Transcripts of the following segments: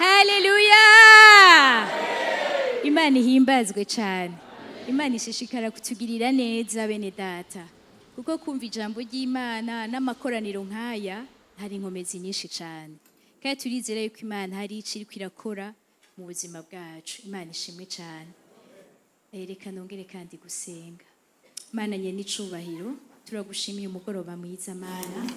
Haleluya! Imana ihimbazwe cyane. Imana ishishikara kutugirira neza, bene data, kuko kumva ijambo ry'Imana n'amakoraniro nk'aya hari inkomezi nyinshi cyane, kandi turizera yuko Imana hari icyo iriko irakora mu buzima bwacu. Imana ishimwe cyane. Reka nongere kandi gusenga. Mana nyene icubahiro, turagushimiye umugoroba mwiza. Mana,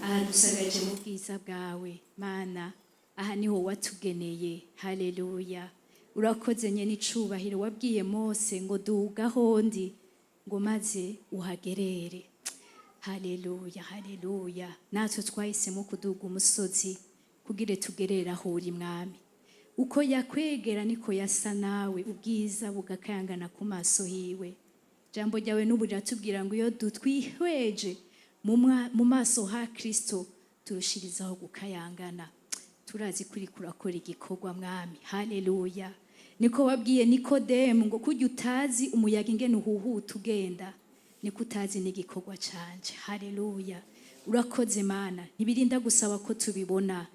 aha dusagaje mu bwiza bwawe. Mana, aha niho watugeneye. Haleluya! Urakoze nyene icubahiro. Wabwiye Mose ngo duga hondi ngo maze uhagerere. Haleluya, haleluya! Natwe twahisemo kuduga umusozi kugira tugerere aho uri, Mwami. Uko yakwegera niko yasa nawe, ubwiza bugakayangana ku maso hiwe. Jambo ryawe n'ubu riratubwira ngo iyo dutwihweje mu maso ha Kristo turushirizaho gukayangana. Turazi kuri kurakora igikorwa, Mwami. Haleluya! Niko wabwiye Nikodemu ngo kujya utazi umuyaga ingene uhuhuta ugenda, niko utazi n'igikorwa canje. Haleluya! Urakoze, Mana. Ntibirinda gusaba ko tubibona.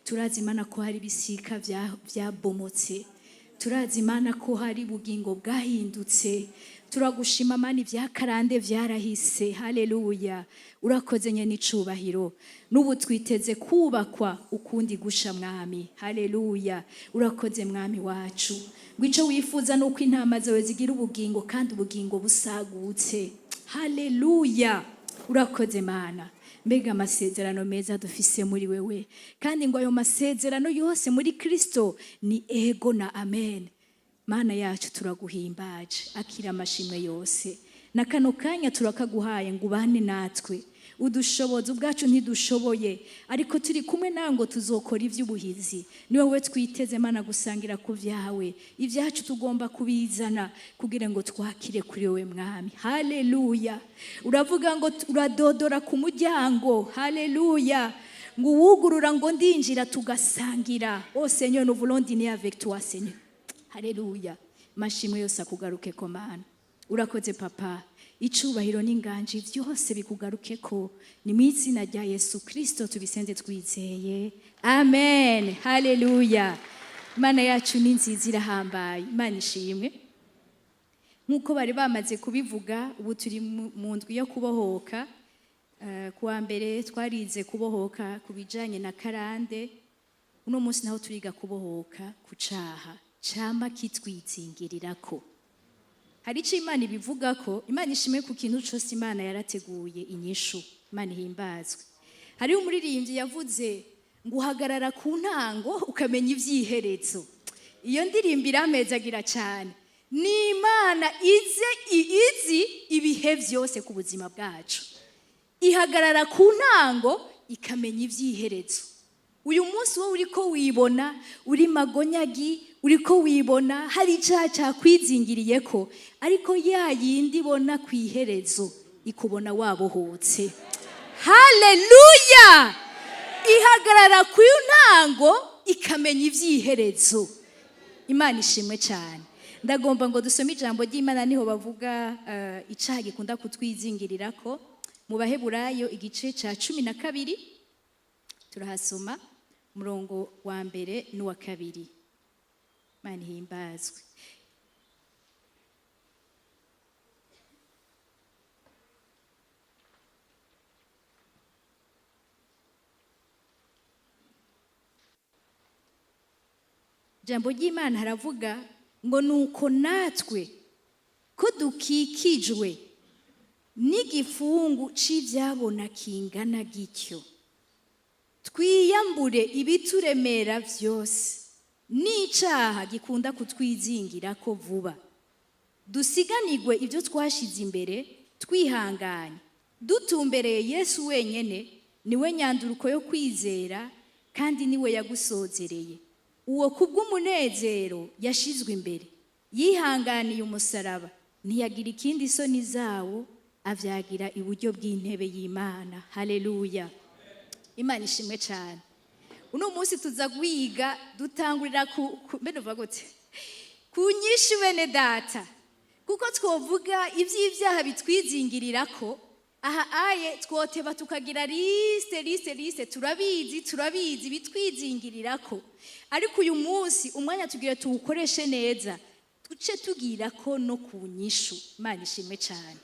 Turazi, Imana, ko hari ibisika vyabomotse. Turazi, Imana, ko hari ubugingo bwahindutse. Turagushima, Mana, ibyakarande vyarahise. Haleluya! Urakoze nyene icubahiro. N'ubu twiteze kubakwa ukundi gusha, Mwami. Haleluya! Urakoze, Mwami wacu. Ngo ico wifuza ni uko intama zawe zigira ubugingo, kandi ubugingo busagutse. Haleluya! Urakoze, Mana. Mbega amasezerano meza dufise muri wewe! Kandi ngo ayo masezerano yose muri Kristo ni ego na amen. Mana yacu, turaguhimbaje. Akira amashimwe yose. Na kano kanya turakaguhaye ngo ubane natwe, udushoboze. Ubwacu ntidushoboye, ariko turi kumwe nawe ngo tuzokora iby'ubuhizi. Ni wowe twiteze, Mana, gusangira ku byawe. Ibyacu tugomba kubizana kugira ngo twakire kuri wowe, Mwami. Haleluya! Uravuga ngo uradodora ku muryango. Haleluya! Ngo uwugurura ngo ndinjira tugasangira. Oh Seigneur, nous voulons dîner avec toi, Seigneur. Haleluya! Mashimwe yose akugaruke ko, Mana. Urakoze, Papa. Icubahiro n'inganji byose bikugaruke ko. Ni mu izina rya Yesu Kristo tubisenze twizeye, amen. Haleluya! Imana yacu ni nziza, irahambaye. Imana ishimwe. Nk'uko bari bamaze kubivuga, ubu turi mu ndwi yo kubohoka. Kuwa mbere twarize kubohoka ku bijanye na karande. Uno munsi naho turiga kubohoka ku caha cama kitwizingirirako. Hari icyo Imana ibivuga ko. Imana ishimwe. Ku kintu cose Imana yarateguye inyishu. Imana ihimbazwe. Hariho umuririmbyi yavuze ngo uhagarara ku ntango ukamenya ivy'iherezo. Iyo ndirimbo iramezagira cyane. Ni Imana ize izi ibihe byose ku buzima bwacu, ihagarara ku ntango ikamenya ivy'iherezo. Uyu munsi wowe uriko wibona uri magonyagi, uriko wibona hari icyaha cyakwizingiriye ko, ariko ya yindi ibona ku iherezo ikubona wabohotse. Haleluya! Ihagarara ku ntango ikamenya ivy'iherezo. Imana ishimwe cyane. Ndagomba ngo dusome ijambo ry'Imana. Niho bavuga icaha gikunda kutwizingirirako. Mu Baheburayo igice ca 12 turahasoma umurongo wa mbere n'uwa kabiri. Imana ihimbazwe. Ijambo ry'Imana haravuga ngo nuko natwe ko dukikijwe n'igifungu c'ivyabona kingana gityo, twiyambure ibituremera vyose n'icaha gikunda kutwizingirako vuba, dusiganirwe ibyo twashize imbere twihanganye, dutumbereye Yesu wenyene. Niwe nyanduruko yo kwizera kandi niwe yagusozereye. Uwo kubw'umunezero yashizwe imbere yihanganiye umusaraba, ntiyagira ikindi isoni zawo, avyagira iburyo bw'intebe y'Imana. Haleluya! Imana ishimwe cyane. Uno munsi tuza kwiga, dutangurira ku mbe nuvuga gute, ku nyinshi, bene data, kuko twovuga iby'ibyaha bitwizingirirako. Aha aye twoteba tukagira liste, liste, liste. Turabizi, turabizi bitwizingirirako. Ariko uyu munsi umwanya tugira tuwukoreshe neza, tuce tugira ko no ku nyishu. Imana ishimwe cyane.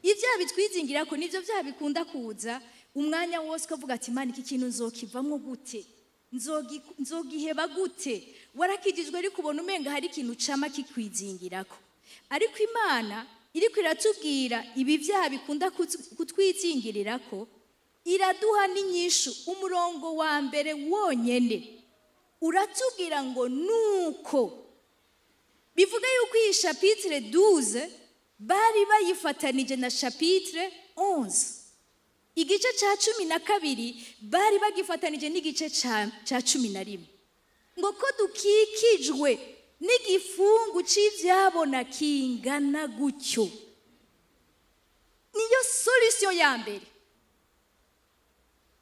Ibyaha bitwizingirako nivyo byaha bikunda kuza umwanya wose, ukavuga ati: "Imana, iki kintu nzokivamwo gute? Nzogiheba gute?" Warakijijwe, ariko ubona umenga hari ikintu cama kikwizingirako. Ariko Imana iriko iratubwira ibi byaha bikunda kutwizingirirako, iraduha n'inyishu. Umurongo wa mbere wonyene uratubwira ngo nuko bivuga yuko iyi chapitre 12 bari bayifatanije na chapitre 11. Igice cya 12 bari bagifatanije n'igice ca 11. Ngo ko dukikijwe n'igifungu cy'ibyabona kingana gutyo, niyo solution ya mbere.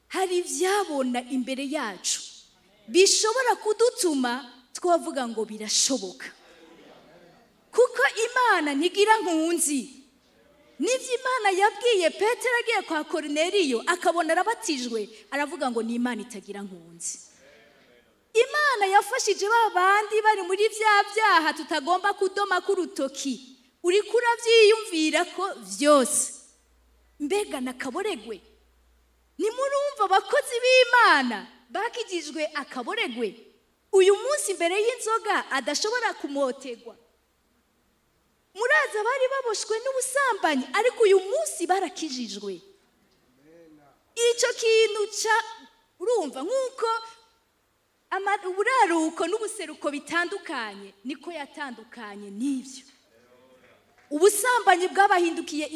Hari ibyabona imbere yacu bishobora kudutuma twavuga ngo birashoboka, kuko Imana ntigira nkunzi. Nibyo Imana yabwiye Petero agiye kwa Korineriyo, akabona arabatijwe, aravuga ngo ni Imana itagira nkunzi. Imana yafashije ba bandi bari muri bya byaha tutagomba kudoma k'urutoki, uriko urabyiyumvira ko byose mbega nakaboregwe. Nimurumva abakozi b'Imana bakijijwe akaboregwe, uyu munsi imbere y'inzoga adashobora kumotegwa. Muraza bari baboshwe n'ubusambanyi, ariko uyu munsi barakijijwe. Icyo kintu ca urumva nk'uko uburaruko n'ubuseruko bitandukanye, niko yatandukanye n'ibyo. Ubusambanyi bwabahindukiye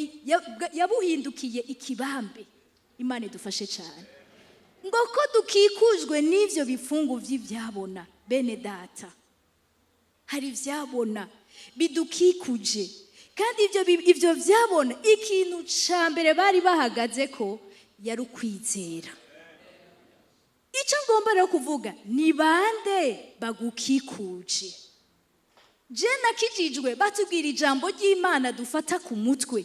yabuhindukiye ikibambe. Imana idufashe cyane. Ngo ko dukikujwe n'ibyo bifungu by'ibyabona, bene data, hari ibyabona bidukikuje. Kandi ibyo byabona, ikintu cya mbere bari bahagaze ko yari ukwizera. Icyo ngomba rero kuvuga ni bande bagukikuje? Je nakijijwe batubwira ijambo ry'Imana dufata ku mutwe.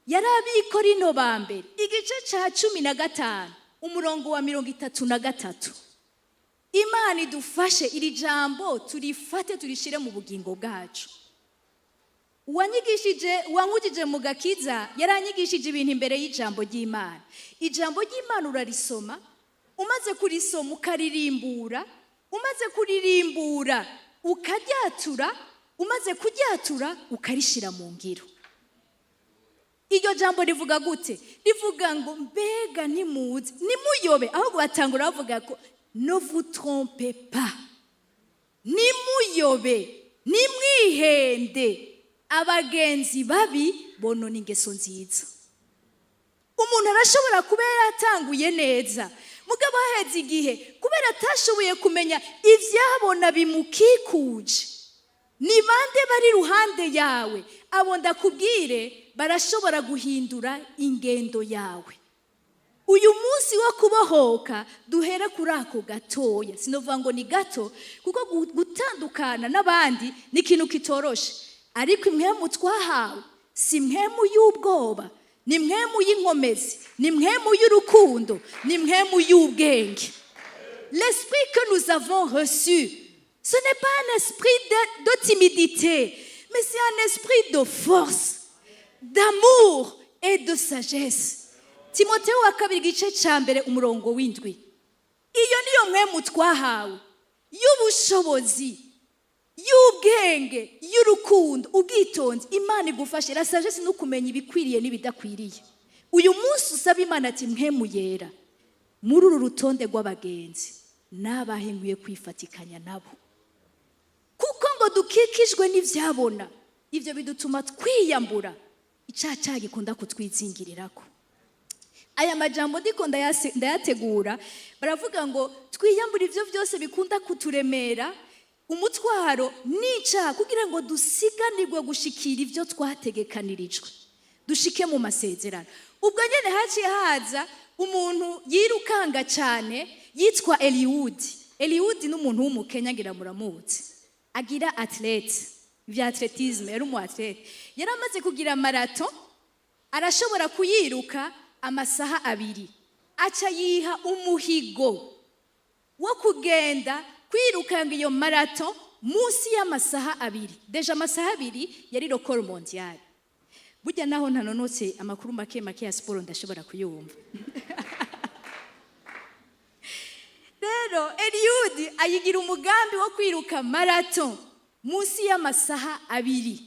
Yari Abikorino ba mbere igice cya 15, umurongo wa 33. Imana idufashe, iri jambo turifate, turishire mu bugingo bwacu. Uwanyigishije, uwankujije mu gakiza, yaranyigishije ibintu imbere y'ijambo ry'Imana. Ijambo ry'Imana urarisoma, umaze kurisoma ukaririmbura, umaze kuririmbura ukaryatura, umaze kuryatura ukarishira mu ngiro. Iryo jambo rivuga gute? Rivuga ngo: "Mbega ntimuzi?" Nimuyobe. Ahubwo batangura bavuga ko "ne vous trompez pas", nimuyobe, nimwihende, abagenzi babi bonona ingeso nziza. Umuntu arashobora kuba yaratanguye neza, mugabo haheze igihe, kubera atashoboye kumenya ibyabona bimukikuje, ni bande bari iruhande yawe. Abo ndakubwire, barashobora guhindura ingendo yawe. Uyu munsi wo kubohoka, duhere kuri ako gatoya. Sinovuga ngo ni gato, kuko gutandukana n'abandi ni ikintu kitoroshe. Ariko impwemu twahawe si impwemu y'ubwoba, ni impwemu y'inkomezi, ni impwemu y'urukundo, ni impwemu y'ubwenge. L'esprit que nous avons reçu, ce n'est pas un esprit de timidité, mais c'est un esprit de force, d'amour et de sagesse. Timoteyo wa kabiri igice cya mbere, umurongo w'indwi. Iyo niyo mpwemu twahawe, y'ubushobozi, y'ubwenge, y'urukundo, ubwitonzi. Imana igufashe. La sagesse ni ukumenya ibikwiriye n'ibidakwiriye. Uyu munsi usaba Imana ati: "Mpwemu yera, muri uru rutonde rw'abagenzi n'abahe nkwiye kwifatikanya nabo?" Kuko ngo dukikijwe n'ibyabona, ibyo bidutuma twiyambura icyaha cyaha gikunda kutwizingirirako. Aya majambo ndiko ndayategura, baravuga ngo twiyambure ibyo byose bikunda kuturemera umutwaro n'icyaha, kugira ngo dusiganirwe gushikira ibyo twategekanirijwe, dushike mu masezerano. Ubwo nyine haciye haza umuntu yirukanga cyane yitwa Eliudi. Eliudi ni umuntu w'Umukenya, ngira muramuzi, agira athlète, ibya athlétisme, yari umu athlète, yari amaze kugira marathon. Arashobora kuyiruka amasaha 2. Aca yiha umuhigo wo kugenda kwirukanga iyo marathon munsi y'amasaha 2. Déjà amasaha 2 yari record mondial. Burya naho ntanonotse, amakuru make make ya siporo ndashobora kuyumva. Rero Eliudi ayigira umugambi wo kwiruka marathon munsi y'amasaha 2.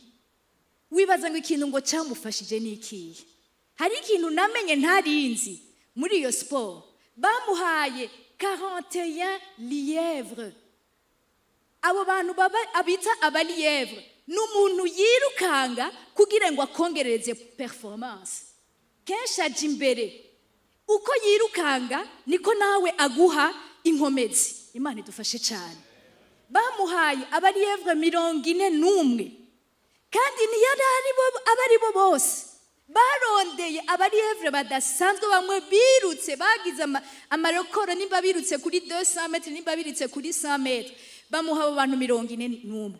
Wibaza ngo ikintu ngo cyamufashije ni ikihe? Hari ikintu namenye ntarinzi muri iyo siporo: bamuhaye 41 lièvre. Abo bantu baba abita aba lièvre ni umuntu yirukanga kugira ngo akongerereze performance. Kenshi aja imbere, uko yirukanga niko nawe aguha inkomezi. Imana idufashe cyane. Bamuhaye aba lièvre 41, kandi ntiyari aba ari bo bose. Barondeye aba lièvre badasanzwe, bamwe birutse bagize ama record, nimba birutse kuri 200 mètres, nimba birutse kuri 100 mètres. Bamuha abo bantu 41.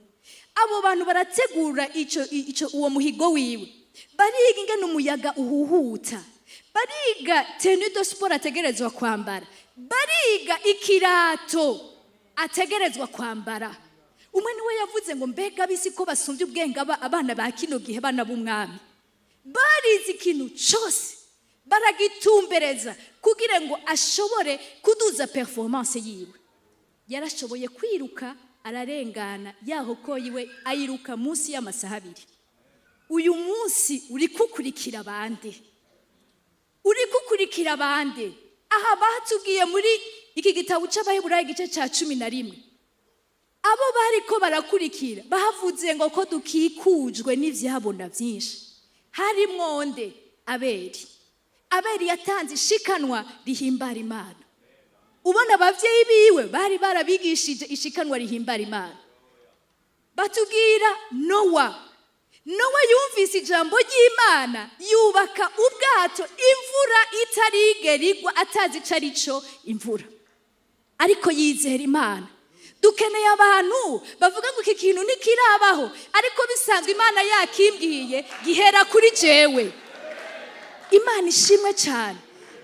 Abo bantu barategura ico uwo muhigo wiwe, bariga ingene umuyaga uhuhuta, bariga tenue de sport ategerezwa kwambara, bariga ikirato ategerezwa kwambara. Umwe niwe yavuze ngo: "Mbega bisi ko basumbye ubwenge abana ba kino gihe, bana b'umwami." Barize ikintu cyose, baragitumbereza kugira ngo ashobore kuduza performance yiwe. Yarashoboye kwiruka, ararengana yaho ko yiwe, ayiruka munsi y'amasaha 2. Uyu munsi uri kukurikira abandi? Uri kukurikira abandi? Aha batubwiye muri iki gitabo c'Abaheburayo, igice cya 11, abo bariko barakurikira bavuze ngo ko dukikujwe n'ivyabona byinshi. Harimwo nde? Abeli. Abeli yatanze ishikanwa rihimbara Imana. Ubona abavyeyi biwe bari barabigishije ishikanwa rihimbara Imana. Batubwira Nowa. Nowa yumvise ijambo ry'Imana, yubaka ubwato imvura itarigera igwa, atazi ico ari cyo imvura, ariko yizera Imana. Dukeneye abantu bavuga ngo iki kintu ntikirabaho, ariko bisanzwe Imana yakimbwiye, gihera kuri jewe. Imana ishimwe cyane.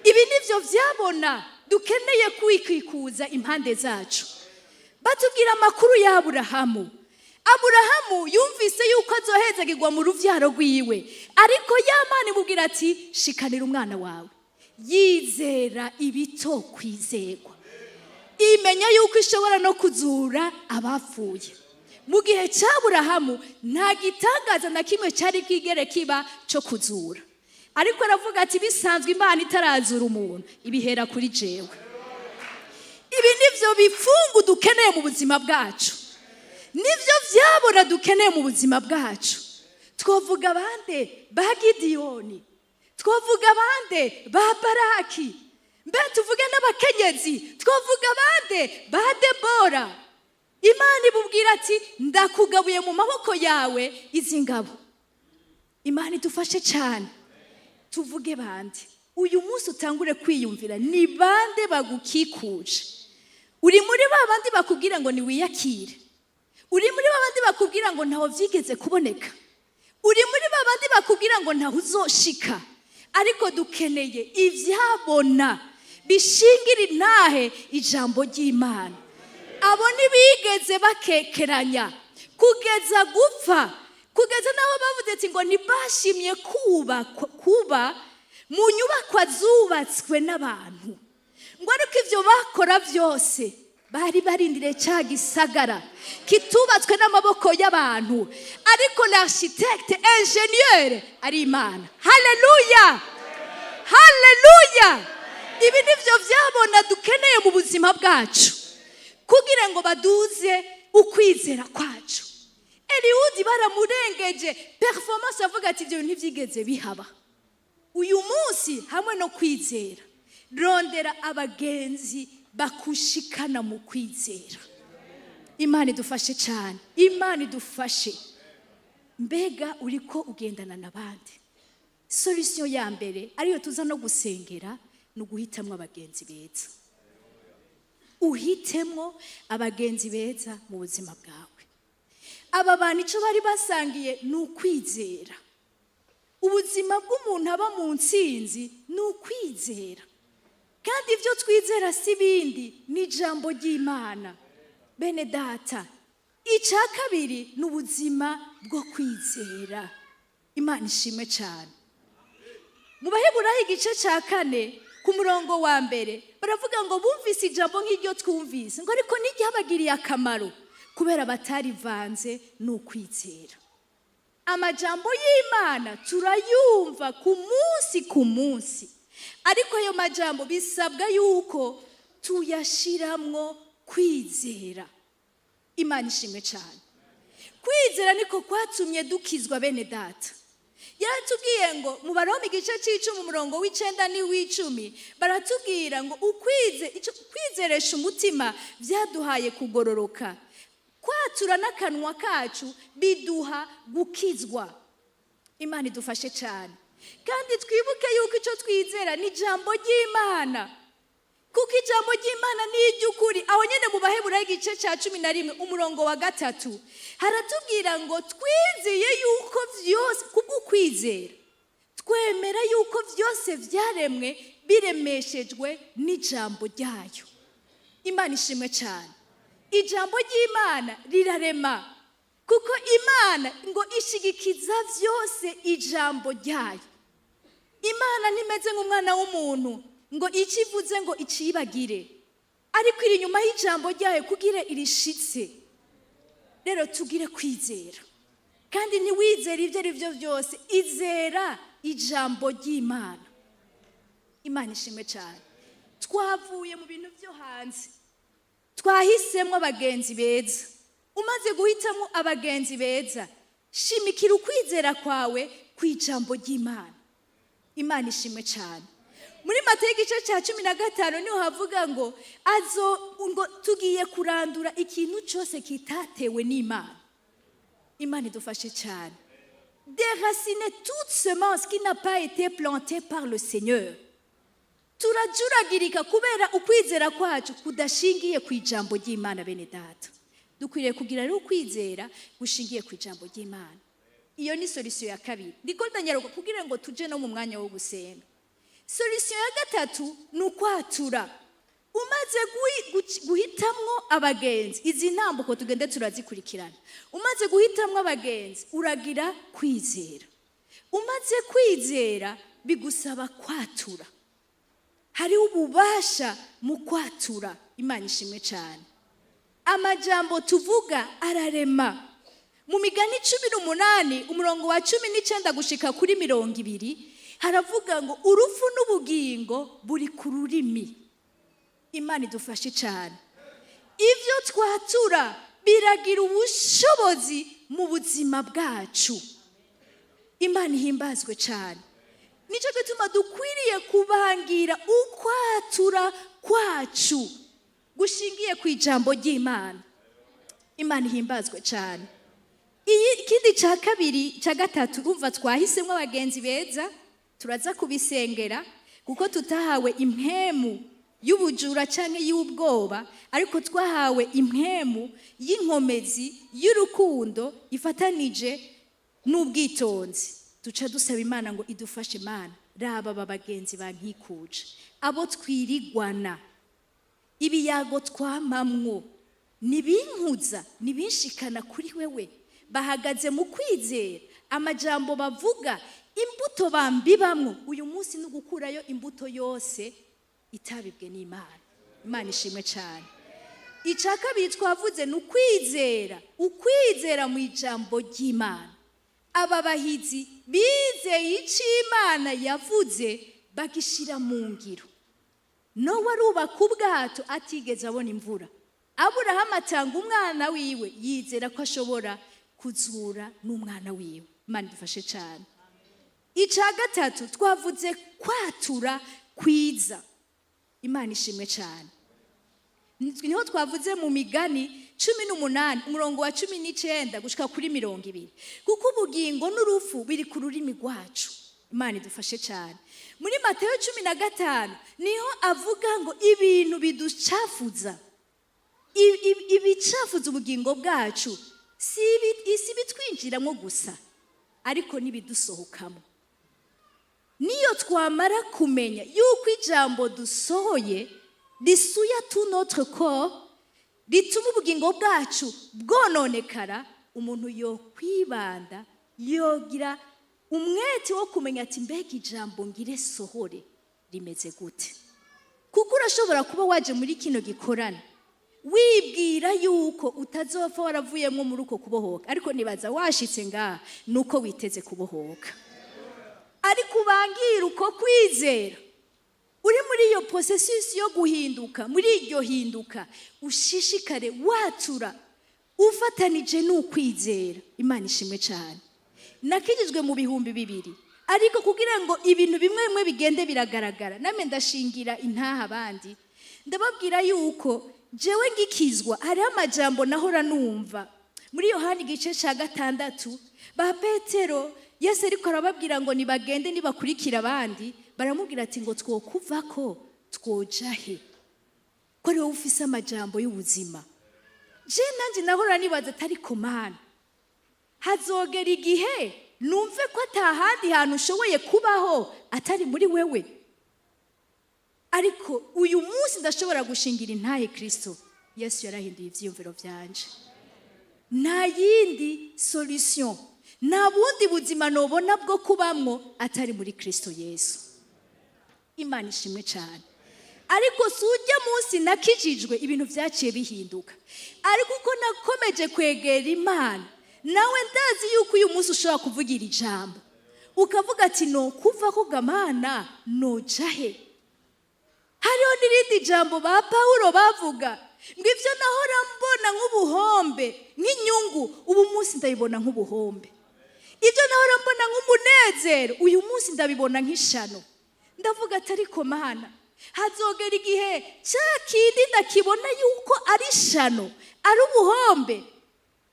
Ibi nibyo byabona dukeneye kwikikuza impande zacu. Batubwira amakuru ya Aburahamu. Aburahamu yumvise yuko azohezagirwa mu ruvyaro rwiwe, ariko ya Mana imubwira ati: "Shikanira umwana wawe." Yizera ibito kwizerwa, imenya yuko ishobora no kuzura abapfuye. Mu gihe cya Burahamu nta gitangaza na kimwe cyari bwigere kiba cyo kuzura, ariko aravuga ati: "Bisanzwe Imana itarazura umuntu, ibihera kuri jewe." Ibi nibyo bifungu dukeneye mu buzima bwacu, nibyo byabona dukeneye mu buzima bwacu. Twavuga abande? Ba Gidiyoni. Twavuga abande? Ba Baraki. Mbe tuvuge n'abakenyezi, twavuga abande? Ba Debora. Imana ibubwira ati: "Ndakugabuye mu maboko yawe izi ngabo." Imana idufashe cyane. Tuvuge bande? Uyu munsi utangure kwiyumvira: ni bande bagukikuje? Uri muri ba bandi bakubwira ngo niwiyakire? Uri muri ba bandi bakubwira ngo ntaho byigeze kuboneka? Uri muri ba bandi bakubwira ngo ntaho uzoshika? Ariko dukeneye ibyabona bishingira intahe ijambo ry'Imana. Abo ntibigeze bakekeranya kugeza gupfa, kugeza n'aho bavuze ati ngo ntibashimye kuba mu nyubakwa zubatswe n'abantu, ngo ariko ibyo bakora byose bari barindiriye cya gisagara kitubatswe n'amaboko y'abantu, ariko l'architecte ingénieur ari Imana. Haleluya, haleluya! Ibi nibyo byabona dukeneye mu buzima bwacu kugira ngo baduze ukwizera kwacu. Eliudi baramurengeje performance, avuga ati: "Ibyo bintu ntibyigeze bihaba." Uyu munsi, hamwe no kwizera, rondera abagenzi bakushikana mu kwizera. Imana idufashe cyane, Imana idufashe. Mbega uriko ugendana n'abandi? Solution ya mbere, ariyo tuza no gusengera, ni uguhitamwo abagenzi beza. Uhitemwo abagenzi beza mu buzima bwawe. Aba bantu icyo bari basangiye ni ukwizera. Ubuzima bw'umuntu aba mu ntsinzi ni ukwizera, kandi ibyo twizera si ibindi, ni ijambo ry'Imana, bene data. Icya kabiri ni ubuzima bwo kwizera. Imana ishimwe cyane. Mu Baheburayo igice cya 4 ku murongo wa 1 baravuga ngo bumvise ijambo nk'iryo twumvise, ngo ariko ntiryabagiriye akamaro kubera batarivanze n'ukwizera. Amajambo y'Imana turayumva ku munsi ku munsi, ariko ayo majambo bisabwa yuko tuyashiramwo kwizera. Imana ishimwe cyane. Kwizera niko kwatumye dukizwa, bene data. Yaratubwiye ngo mu Baroma igice c'10 umurongo w'9 n'iw'10 baratubwira ngo kwizeresha umutima byaduhaye kugororoka, kwatura n'akanwa kacu biduha gukizwa. Imana idufashe cyane. Kandi twibuke yuko icyo twizera ni ijambo ry'Imana, kuko ijambo ry'Imana ni iry'ukuri. Aho nyine mu Baheburayo igice cya 11 umurongo wa 3 haratubwira ngo twizeye yuko byose, kubw'ukwizera twemera yuko byose byaremwe biremeshejwe n'ijambo ryayo. Imana ishimwe cyane. Ijambo ry'Imana rirarema, kuko Imana ngo ishigikiza byose ijambo ryayo. Imana ntimeze nk'umwana w'umuntu ngo icyo ivuze ngo icibagire, ariko iri inyuma y'ijambo ryayo kugira irishitse. Rero tugire kwizera, kandi ntiwizere ibyo ari byo byose, izera ijambo ry'Imana. Imana ishimwe cyane. Twavuye mu bintu byo hanze, twahisemo abagenzi beza. Umaze guhitamo abagenzi beza, shimikira ukwizera kwawe ku ijambo ry'Imana. Imana ishimwe cyane. Muri Matayo igice cya 15 niho havuga ngo azo ngo tugiye kurandura ikintu cyose kitatewe n'Imana. Imana idufashe cyane. Déraciner toute semence qui n'a pas été plantée par le Seigneur. Turajuragirika kubera ukwizera kwacu kudashingiye ku ijambo ry'Imana, bene data. Dukwiriye kugira rero ukwizera gushingiye ku ijambo ry'Imana. Iyo ni solution ya kabiri. Ndiko ndanyaruka kugira ngo tuje no mu mwanya wo gusenga. Solution ya gatatu ni ukwatura. Umaze guhitamwo abagenzi, izi ntambuko tugende turazikurikirana. Umaze guhitamwo abagenzi, uragira kwizera. Umaze kwizera, bigusaba kwatura. Hariho ububasha mu kwatura. Imana ishimwe cyane. Amajambo tuvuga ararema. Mu Migani 18 umurongo wa 19 gushika kuri 20 haravuga ngo urupfu n'ubugingo buri ku rurimi. Imana idufashe cyane. Ibyo twatura biragira ubushobozi mu buzima bwacu. Imana ihimbazwe cyane. Nicyo gituma dukwiriye kubangira ukwatura kwacu gushingiye ku ijambo ry'Imana. Imana ihimbazwe cyane. Iyi ikindi cya kabiri, cya gatatu, urumva twahisemo abagenzi beza, turaza kubisengera, kuko tutahawe impwemu y'ubujura cyangwa y'ubwoba, ariko twahawe impwemu y'inkomezi, y'urukundo ifatanije n'ubwitonzi. Duca dusaba Imana ngo idufashe. Imana, raba aba bagenzi bankikuje, abo twirigwana, ibiyago twamamwo nibinkuza, nibinshikana kuri wewe, bahagaze mu kwizera, amajambo bavuga, imbuto bambibamwo uyu munsi no gukurayo imbuto yose itabibwe n'Imana. Imana ishimwe cyane. Icya kabiri twavuze ni ukwizera, ukwizera mu ijambo ry'Imana. Aba bahizi bizeye icyo Imana yavuze, bagishyira mu ngiro. Nowa arubaka ubwato atigeze abona imvura. Aburahamu atanga umwana wiwe yizera ko ashobora kuzura n'umwana wiwe. Imana idufashe cyane. Icya gatatu twavuze kwatura kwiza. Imana ishimwe cyane. Niho twavuze mu Migani 18 umurongo wa 19 gushika kuri 20, kuko ubugingo n'urupfu biri ku rurimi rwacu. Imana idufashe cyane. Muri Matayo 15 niho avuga ngo ibintu biducafuza, ibicafuza ubugingo bwacu si bitwinjiramo gusa, ariko n'ibidusohokamo. Niyo twamara kumenya yuko ijambo dusohoye risouille tout notre corps, rituma ubugingo bwacu bwononekara, umuntu yokwibanda, yogira umwete wo kumenya ati: "Mbega ijambo ngire sohore rimeze gute?" Kuko urashobora kuba waje muri kino gikorana wibwira yuko utazopfa waravuyemo muri uko kubohoka, ariko nibaza washitse ngaha nuko witeze kubohoka. Ariko ubangira uko kwizera, uri muri iyo processus yo guhinduka, muri iryo hinduka ushishikare watura ufatanije n'ukwizera. Imana ishimwe cyane. Nakijijwe mu 2000, ariko kugira ngo ibintu bimwe bimwe bigende biragaragara, namwe ndashingira intaha abandi, ndababwira yuko jewe ngikizwa hariho amajambo nahora numva muri Yohani igice cya 6. Ba Petero, Yesu ariko arababwira ngo nibagende nibakurikira abandi, baramubwira ati ngo: "Twokuva ko twoja he, ko ari wowe ufise amajambo y'ubuzima?" Je nanjye nahora nibaza atari komana, hazogera igihe numve ko atahandi hantu ushoboye kubaho atari muri wewe. Ariko uyu munsi ndashobora gushingira intahe Kirisito Yesu yarahinduye ibyiyumviro byanje. Nta yindi solution, nta bundi buzima nobona bwo kubamwo atari muri Kirisito Yesu. Imana ishimwe cyane. Ariko si ujya munsi nakijijwe ibintu byaciye bihinduka, ariko uko nakomeje kwegera Imana, nawe ndazi yuko uyu munsi ushobora kuvugira ijambo ukavuga ati: "No kuva ko gamana noja he?" Hariho n'irindi jambo ba Pawulo bavuga ngo: "Ibyo nahora mbona nk'ubuhombe, nk'inyungu, ubu munsi ndabibona nk'ubuhombe. Ibyo nahora mbona nk'umunezero, uyu munsi ndabibona nk'ishano." Ndavuga ati: "Ariko Mana, hazogera igihe cya kindi ndakibona yuko ari ishano, ari ubuhombe."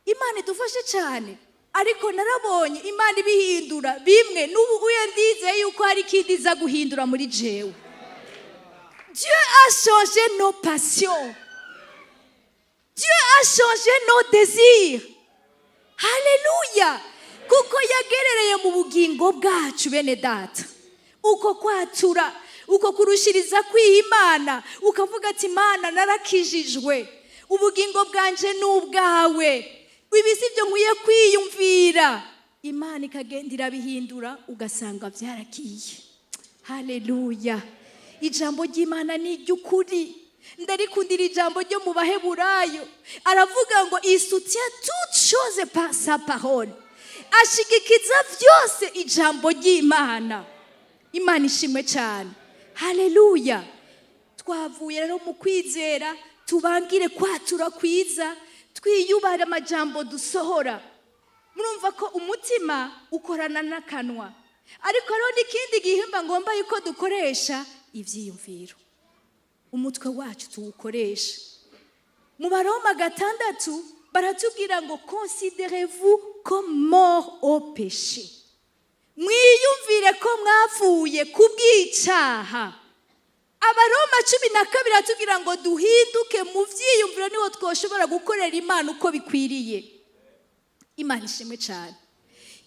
Imana idufashe cyane. Ariko narabonye Imana ibihindura bimwe, n'ubu uye ndizeye yuko hari ikindi iza guhindura muri jewe. Dieu a changé nos passions. Dieu a changé nos désirs. Haleluya! Kuko yagerereye mu bugingo bwacu, bene data. Uko kwatura, uko kurushiriza kwiha Imana, ukavuga ati: "Imana, narakijijwe, ubugingo bwanje ni ubwawe, ibi si byo nkwiye kwiyumvira." Imana ikagenda irabihindura, ugasanga byaragiye. Haleluya! Ijambo ry'Imana ni iry'ukuri. Ndarikundira ijambo ryo mu Baheburayo, aravuga ngo: "Il soutient toutes choses par sa parole." Ashigikiza byose ijambo ry'Imana. Imana ishimwe cyane. Haleluya! Twavuye rero mu kwizera, tubangire kwatura kwiza, twiyubare amajambo dusohora. Murumva ko umutima ukorana n'akanwa, ariko hariho n'ikindi gihimba ngomba yuko dukoresha: ibyiyumviro. Umutwe wacu tuwukoresha. Mu Baroma 6 baratubwira ngo: "Considérez-vous comme mort au péché." Mwiyumvire ko mwapfuye ku bw'icyaha. Abaroma 12 aratubwira ngo duhinduke mu byiyumviro, niho twoshobora gukorera Imana uko bikwiriye. Imana ishimwe cyane.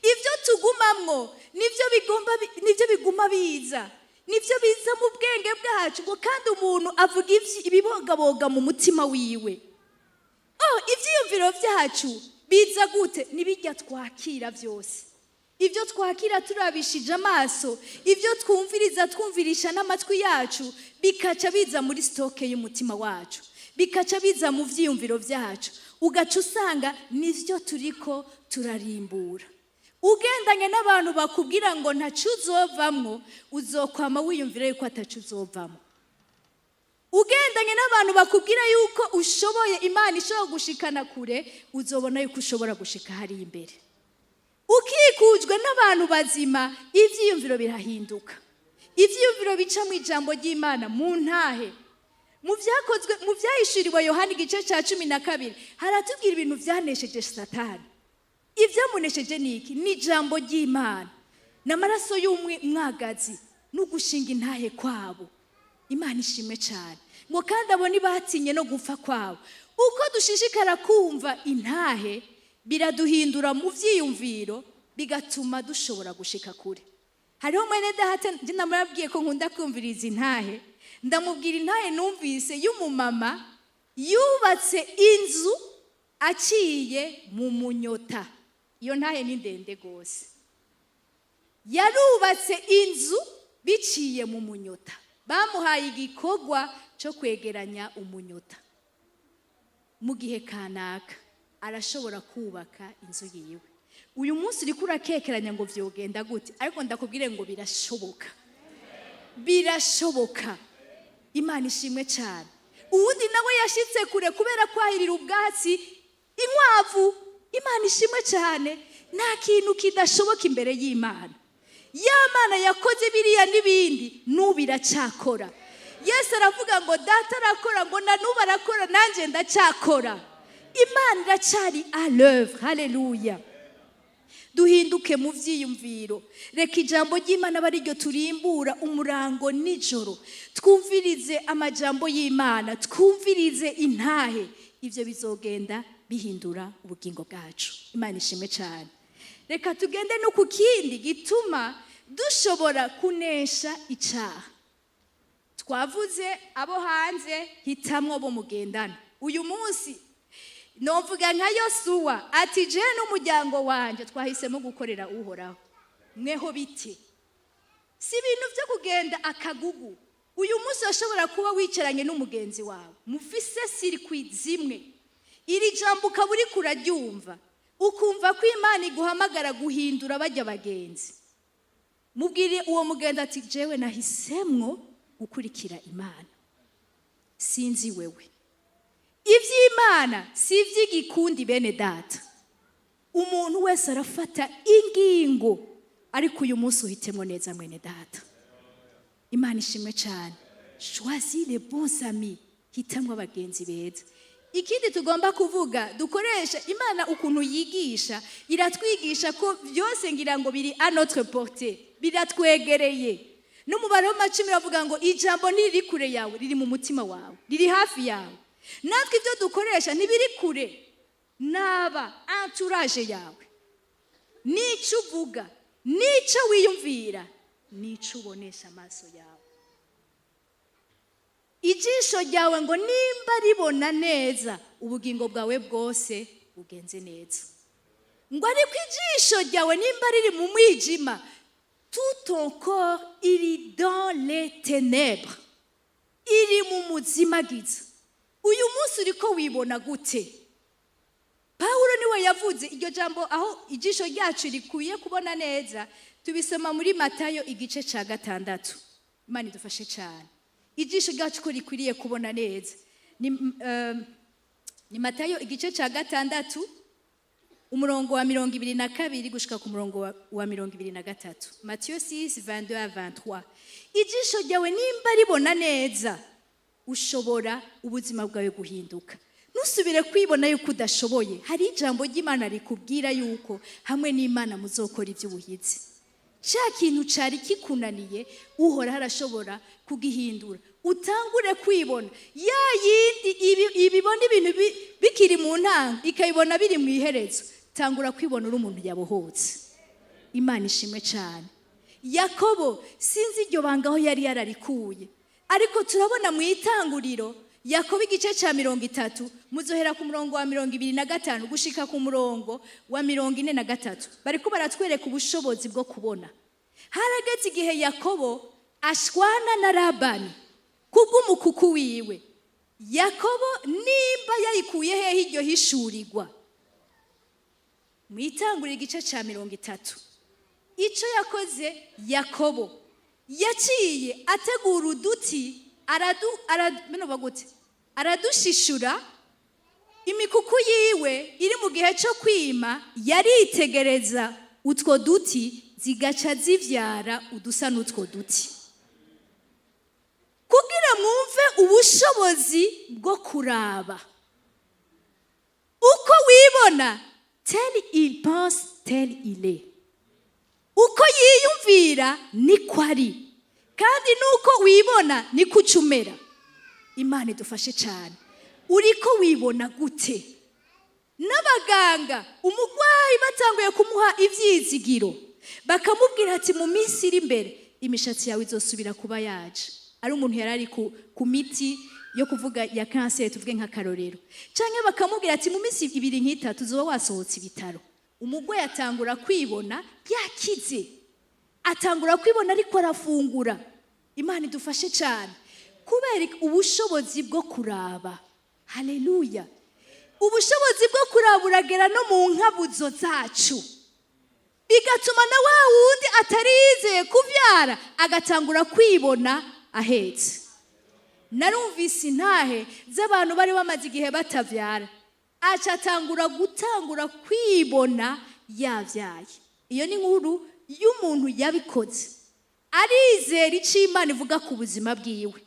Ibyo tugumamwo nibyo bigomba, nibyo biguma biza, nibyo biza mu bwenge bwacu. Ngo kandi umuntu avuga ibibogaboga mu mutima wiwe. Oh, ibyiyumviro byacu biza gute? Nibijya twakira byose, ibyo twakira turabishije amaso, ibyo twumviriza twumvirisha n'amatwi yacu, bikaca biza muri stock y'umutima wacu, bikaca biza mu byiyumviro byacu, ugaca usanga nibyo turiko turarimbura. Ugendanye n'abantu bakubwira ngo ntaco uzovamwo, uzokwama wiyumvira yuko ataco uzovamwo. Ugendanye n'abantu bakubwira yuko ushoboye, Imana ishobora gushikana kure, uzobona yuko ushobora gushika hariya imbere. Ukikujwe n'abantu bazima, ibyiyumviro birahinduka, ibyiyumviro bica mu ijambo ry'Imana. Mu ntahe, mu byakozwe, mu Byahishuriwe Yohani igice cya 12, haratubwira ibintu byanesheje Satani. Ibyamunesheje ni iki? Ni ijambo ry'Imana n'amaraso y'umwagazi no gushinga intahe kwabo. Imana ishimwe cyane. Ngo kandi abo ntibatinye no gupfa kwabo. Uko dushishikara kumva intahe, biraduhindura mu byiyumviro, bigatuma dushobora gushika kure. Hariho mwene data njye namurabwiye ko nkunda kumviriza intahe. Ndamubwira intahe numvise y'umumama yubatse inzu aciye mu munyota. Iyo ntahe ni ndende rwose. Yarubatse inzu biciye mu munyota. Bamuhaye igikorwa cyo kwegeranya umunyota mu gihe kanaka, arashobora kubaka inzu yiwe. Uyu munsi uriko urakekeranya ngo vyogenda gute, ariko ndakubwire ngo birashoboka, birashoboka. Imana ishimwe cyane. Uwundi nawe yashitse kure kubera kwahirira ubwatsi inkwavu. Imana ishimwe cyane. Nta kintu kidashoboka imbere y'Imana. Ya Mana yakoze biriya n'ibindi, n'ubu iracyakora. Yesu aravuga ngo Data arakora, ngo na n'ubu arakora, nanjye ndacyakora. Imana iracyari à l'œuvre. Haleluya! Duhinduke mu byiyumviro. Reka ijambo ry'Imana abe ariryo turimbura umurango nijoro. Twumvirize amajambo y'Imana, twumvirize intahe. Ibyo bizogenda bihindura ubugingo bwacu. Imana ishimwe cyane. Reka tugende no ku kindi gituma dushobora kunesha icyaha. Twavuze abo hanze, hitamwo bo mugendana. Uyu munsi novuga nka Yosuwa ati: "Je n'umuryango wanjye twahisemo gukorera Uhoraho." Mweho bite? Si ibintu byo kugenda akagugu. Uyu munsi urashobora kuba wicaranye n'umugenzi wawe, mufise circuit zimwe, iri jambo ukaba uri kuraryumva, ukumva ko Imana iguhamagara guhindura bajya bagenzi. Mubwire uwo mugenzi ati: "Jewe nahisemwo gukurikira Imana, sinzi wewe." Iby'Imana si iby'igikundi, bene data. Umuntu wese arafata ingingo, ariko uyu munsi uhitemo neza, mwene data. Imana ishimwe cyane. Choisis les bons amis, hitamwo abagenzi beza. Ikindi tugomba kuvuga, dukoresha Imana ukuntu yigisha, iratwigisha ko byose ngira ngo biri à notre portée, biratwegereye. No mu Baroma 10 bavuga ngo ijambo ntiriri kure yawe, riri mu mutima wawe, riri hafi yawe. Natwe ibyo dukoresha ntibiri kure naba entourage yawe, n'icyo uvuga, n'icyo wiyumvira, n'icyo ubonesha amaso yawe. Ijisho ryawe ngo nimba ribona neza, ubugingo bwawe bwose bugenze neza. Ngo ariko ijisho ryawe nimba riri mu mwijima, tout ton corps iri dans les ténèbres, iri mu muzimagiza. Uyu munsi uriko wibona gute? Pawulo niwe yavuze iryo jambo, aho ijisho ryacu rikwiye kubona neza. Tubisoma muri Matayo igice cya 6. Imana idufashe cyane. Ijisho ryacu ko rikwiriye kubona neza ni Matayo igice cya 6, umurongo wa 22 gushika ku murongo wa 23. Matiyo 6, 22 à 23. Ijisho ryawe nimba ribona neza, ushobora ubuzima bwawe guhinduka. Ntusubire kwibona yuko udashoboye. Hari ijambo ry'Imana rikubwira yuko hamwe n'Imana muzokora iby'ubuhizi. Cya kintu cyari kikunaniye, Uhoraho arashobora kugihindura. Utangure kwibona ya yindi ibibona ibintu bikiri mu ntango, ikabibona biri mu iherezo. Tangura kwibona uri umuntu yabohotse. Imana ishimwe cyane. Yakobo, sinzi iryo banga aho yari yararikuye, ariko turabona mu Itanguriro, Yakobo igice cya 30, muzohera ku murongo wa 25 gushika ku murongo wa 43. Bariko baratwereka ubushobozi bwo kubona. Harageze igihe Yakobo ashwana na Labani kubw'umukuku wiwe. Yakobo nimba yayikuye hehe iryo hishurirwa? Mu Itanguriro igice cya 30, icyo yakoze Yakobo, yaciye ategura uduti, bino bagute, aradushishura. Imikuku yiwe iri mu gihe cyo kwima, yaritegereza utwo duti, zigaca zivyara udusa n'utwo duti. Kugira mwumve ubushobozi bwo kuraba uko wibona, tel il pense, tel il est. Uko yiyumvira niko ari, kandi nuko wibona niko ucumera. Imana idufashe cyane. Uriko wibona gute? N'abaganga, umurwayi batanguye kumuha ibyizigiro. Bakamubwira ati: "Mu minsi iri imbere imishatsi yawe izosubira kuba yaje." Ari umuntu yari ari ku miti yo kuvuga ya kanseri, tuvuge nk'akarorero, cyangwa bakamubwira ati: "Mu minsi 2 nk'itatu uzoba wasohotse ibitaro." Umugwe atangura kwibona yakize, atangura kwibona ariko arafungura. Imana idufashe cyane. Kubera ubushobozi bwo kuraba, haleluya, ubushobozi bwo kuraba uragera no mu nkabuzo zacu, bigatuma na wa wundi atari yizeye kubyara agatangura kwibona ahetse. Narumvise intahe z'abantu bari bamaze igihe batabyara, aca atangura gutangura kwibona yabyaye. Iyo ni inkuru y'umuntu yabikoze, arizera icyo Imana ivuga ku buzima bwiwe,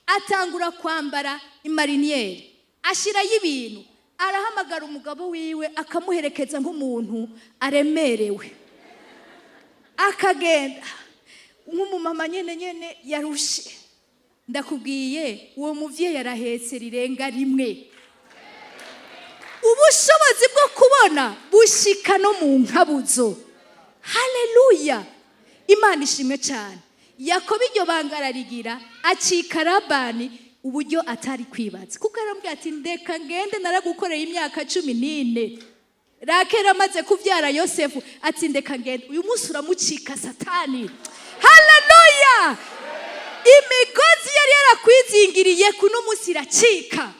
atangura kwambara imarinière, ashyirayo ibintu, arahamagara umugabo wiwe akamuherekeza nk'umuntu aremerewe, akagenda nk'umumama nyene nyene yarushe. Ndakubwiye, uwo muvyeyi arahetse rirenga rimwe. Ubushobozi bwo kubona bushika no mu nkabuzo. Haleluya, Imana ishimwe cyane. Yakobo iryo banga ararigira, acika Labani uburyo atari kwibaza, kuko aramubwira ati: "Ndeka ngende, naragukoreye imyaka 14." Rakeli amaze kubyara Yosefu, ati: "Ndeka ngende." Uyu munsi uramucika Satani. Haleluya! Imigozi yari yarakwizingiriye kuno munsi iracika,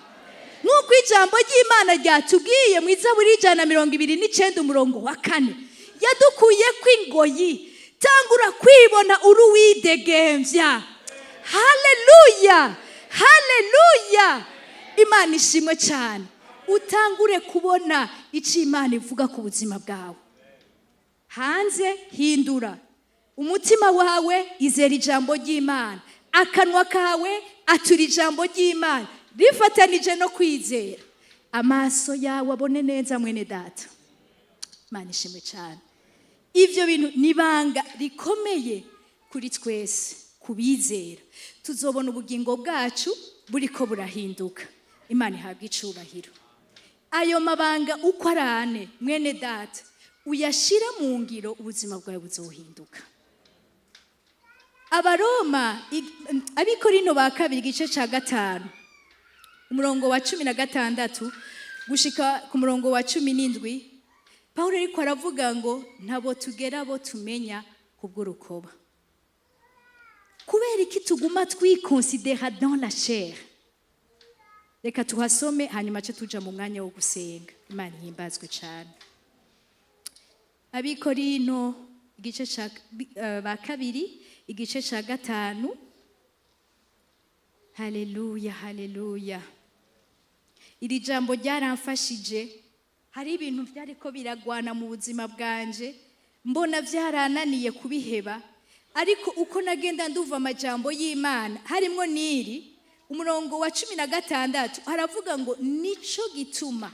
nk'uko ijambo ry'Imana ryatubwiye mu Izaburi 129 umurongo wa 4: "Yadukuye kw'ingoyi." Tangura kwibona uri uwidegembya. Haleluya, haleluya, Imana ishimwe cyane. Utangure kubona icyo Imana ivuga ku buzima bwawe. Hanze hindura umutima wawe, izera ijambo ry'Imana. Akanwa kawe atura ijambo ry'Imana rifatanije no kwizera. Amaso yawe abone neza, mwene data. Imana ishimwe cyane. Ibyo bintu ni ibanga rikomeye kuri twese kubizera. Tuzobona ubugingo bwacu buriko burahinduka. Imana ihabwa icubahiro. Ayo mabanga uko ari ane, mwene data, uyashire mu ngiro, ubuzima bwawe buzohinduka. Abaroma, Abikorino ba kabiri, igice cya 5, umurongo wa 16 gushika ku murongo wa 17, Pawulo ariko aravuga ngo ntabo tugera abo tumenya kubw'urukoba. Kubera iki tuguma twikonsidera dans la chair? Reka tuhasome, hanyuma ce tuja mu mwanya wo gusenga. Imana ihimbazwe cyane. Abikorino igice ca ba kabiri, igice ca 5. Haleluya, haleluya. Iri jambo ryaramfashije. Hari ibintu byariko biragwana mu buzima bwanje, mbona byarananiye kubiheba, ariko uko nagenda nduva amajambo y'Imana, harimwo n'iri, umurongo wa 16 haravuga ngo: "Nico gituma."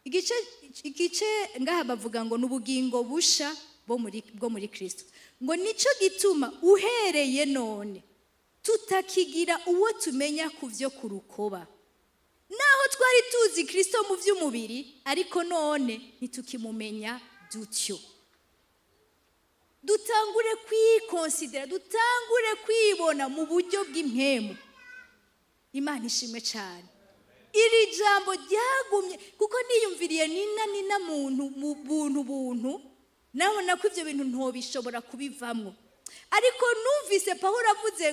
Igice ngaha bavuga ngo ni ubugingo busha bwo muri Kristo, ngo: "Nico gituma uhereye none tutakigira uwo tumenya ku byo ku rukoba. Naho twari tuzi Kristo mu by'umubiri, ariko none ntitukimumenya dutyo." Dutangure kwikonsidera, dutangure kwibona mu buryo bw'impemu. Imana ishimwe cyane. Iri jambo ryagumye kuko niyumviriye nina nina muntu mu buntu buntu, nabona ko ibyo bintu ntobishobora kubivamwo, ariko numvise Pawulo avuze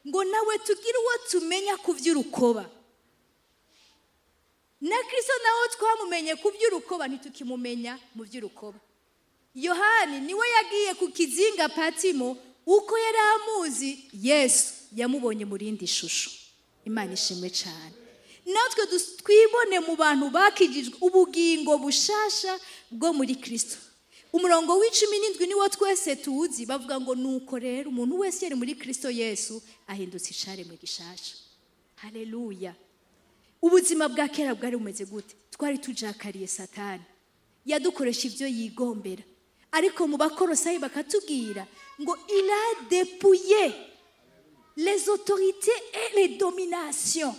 ngo nawe tugire uwo tumenya ku by'urukoba. Na Kristo nawe twamumenye ku by'urukoba, ntitukimumenya mu by'urukoba. Yohani niwe yagiye ku kizinga Patimo. Uko yari amuzi Yesu, yamubonye mu rindi shusho. Imana ishimwe cyane. Natwe twibone mu bantu bakijijwe, ubugingo bushasha bwo muri Kristo. Umurongo wa 17 niwo twese tuzi, bavuga ngo: "Nuko rero umuntu wese yari muri Kristo Yesu ahindutse icaremwe gishasha." Haleluya! Ubuzima bwa kera bwari bumeze gute? Twari tujakariye Satani, yadukoresha ibyo yigombera, ariko mu Bakorosayi bakatubwira ngo il a dépouillé les autorités et les dominations,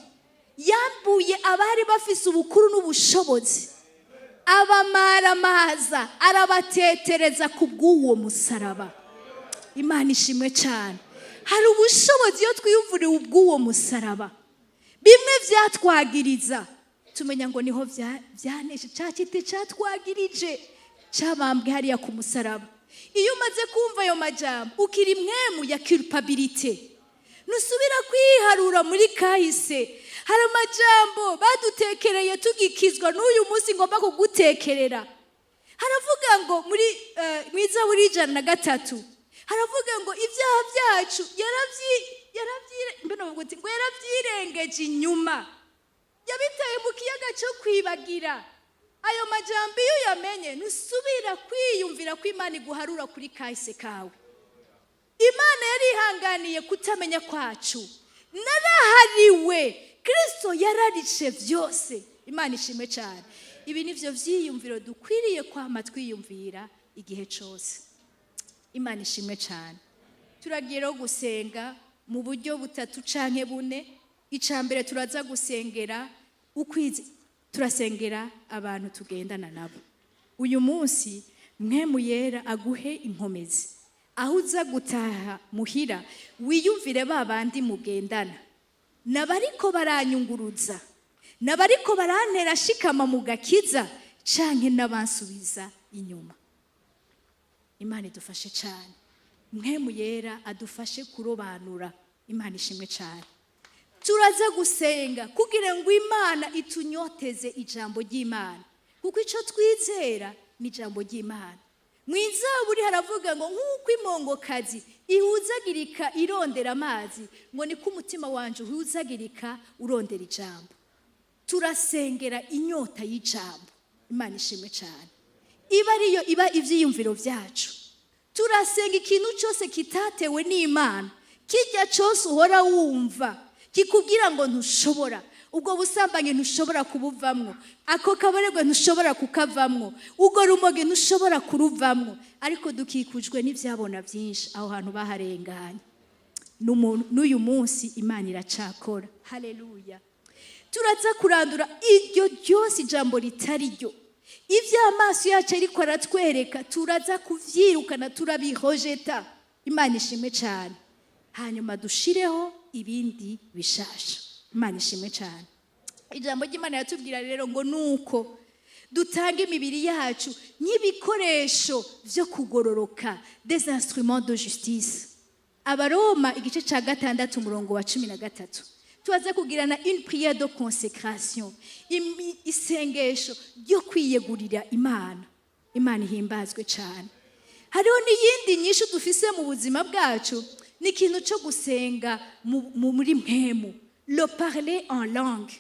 yambuye abari bafise ubukuru n'ubushobozi. Abamaramaza arabatetereza ku bw'uwo musaraba. Imana ishimwe cyane. Hari ubushobozi iyo twiyumvuriye ubw'uwo musaraba. Bimwe byatwagiriza, tumenya ngo niho byaneshe. Cya kiti cyatwagirije cyabambwe hariya ku musaraba. Iyo umaze kumva ayo majambo, ukiri mwemu ya culpabilité, ntusubira kwiharura muri kahise. Hari amajambo badutekereye tugikizwa, n'uyu munsi ngomba kugutekerera. Haravuga ngo muri mu Izaburi 103, haravuga ngo ibyaha byacu mbona bavuga uti ngo yarabyirengeje inyuma, yabitaye mu kiyaga cyo kwibagira. Ayo majambo iyo uyamenye, ntusubira kwiyumvira ko Imana iguharura kuri kahise kawe. Imana yarihanganiye kutamenya kwacu. Narahariwe, Kirisito yararishe byose. Imana ishimwe cyane. Ibi ni byo byiyumviro dukwiriye kwama twiyumvira igihe cyose. Imana ishimwe cyane. Turagiye rero gusenga mu buryo butatu canke bune. Icya mbere, turaza gusengera ukwizi, turasengera abantu tugendana nabo. Uyu munsi Mpwemu Yera aguhe inkomezi. Aho uza gutaha muhira, wiyumvire ba bandi mugendana, nabariko baranyunguruza, nabariko barantera shikama mu gakiza, canke n'abansubiza inyuma. Imana idufashe cyane. Mpwemu Yera adufashe kurobanura. Imana ishimwe cyane. Turaza gusenga kugira ngo Imana itunyoteze ijambo ry'Imana, kuko icyo twizera ni ijambo ry'Imana. Mu Izaburi haravuga ngo nk'uko impongokazi ihuzagirika irondera amazi, ngo niko umutima wanje uhuzagirika urondera ijambo. Turasengera inyota y'ijambo. Imana ishimwe cyane. Iba ariyo iba ibyiyumviro byacu. Turasenga ikintu cyose kitatewe n'Imana, kijya cyose uhora wumva kikubwira ngo ntushobora, ubwo busambanyi ntushobora kubuvamwo, ako kabarerwe ntushobora kukavamwo, ubwo rumogi ntushobora kuruvamwo. Ariko dukikujwe n'ibyabona byinshi, aho hantu baharenganye. N'uyu munsi Imana iracakora. Haleluya! Turaza kurandura iryo ryose, ijambo ritari ryo, ibyo amaso yacu ariko aratwereka, turaza kubyirukana, turabihojeta. Imana ishimwe cyane. Hanyuma dushireho ibindi bishasha. Imana ishimwe cyane. Ijambo ry'Imana yatubwira rero ngo nuko dutanga imibiri yacu nk'ibikoresho byo kugororoka, des instruments de justice. Abaroma igice cya 6, umurongo wa 13. Tubaze kugirana une prière de consécration, isengesho ryo kwiyegurira Imana. Imana ihimbazwe cyane. Hariho n'iyindi nyinshi dufise mu buzima bwacu, ni ikintu cyo gusenga muri mpemu, le parler en langue.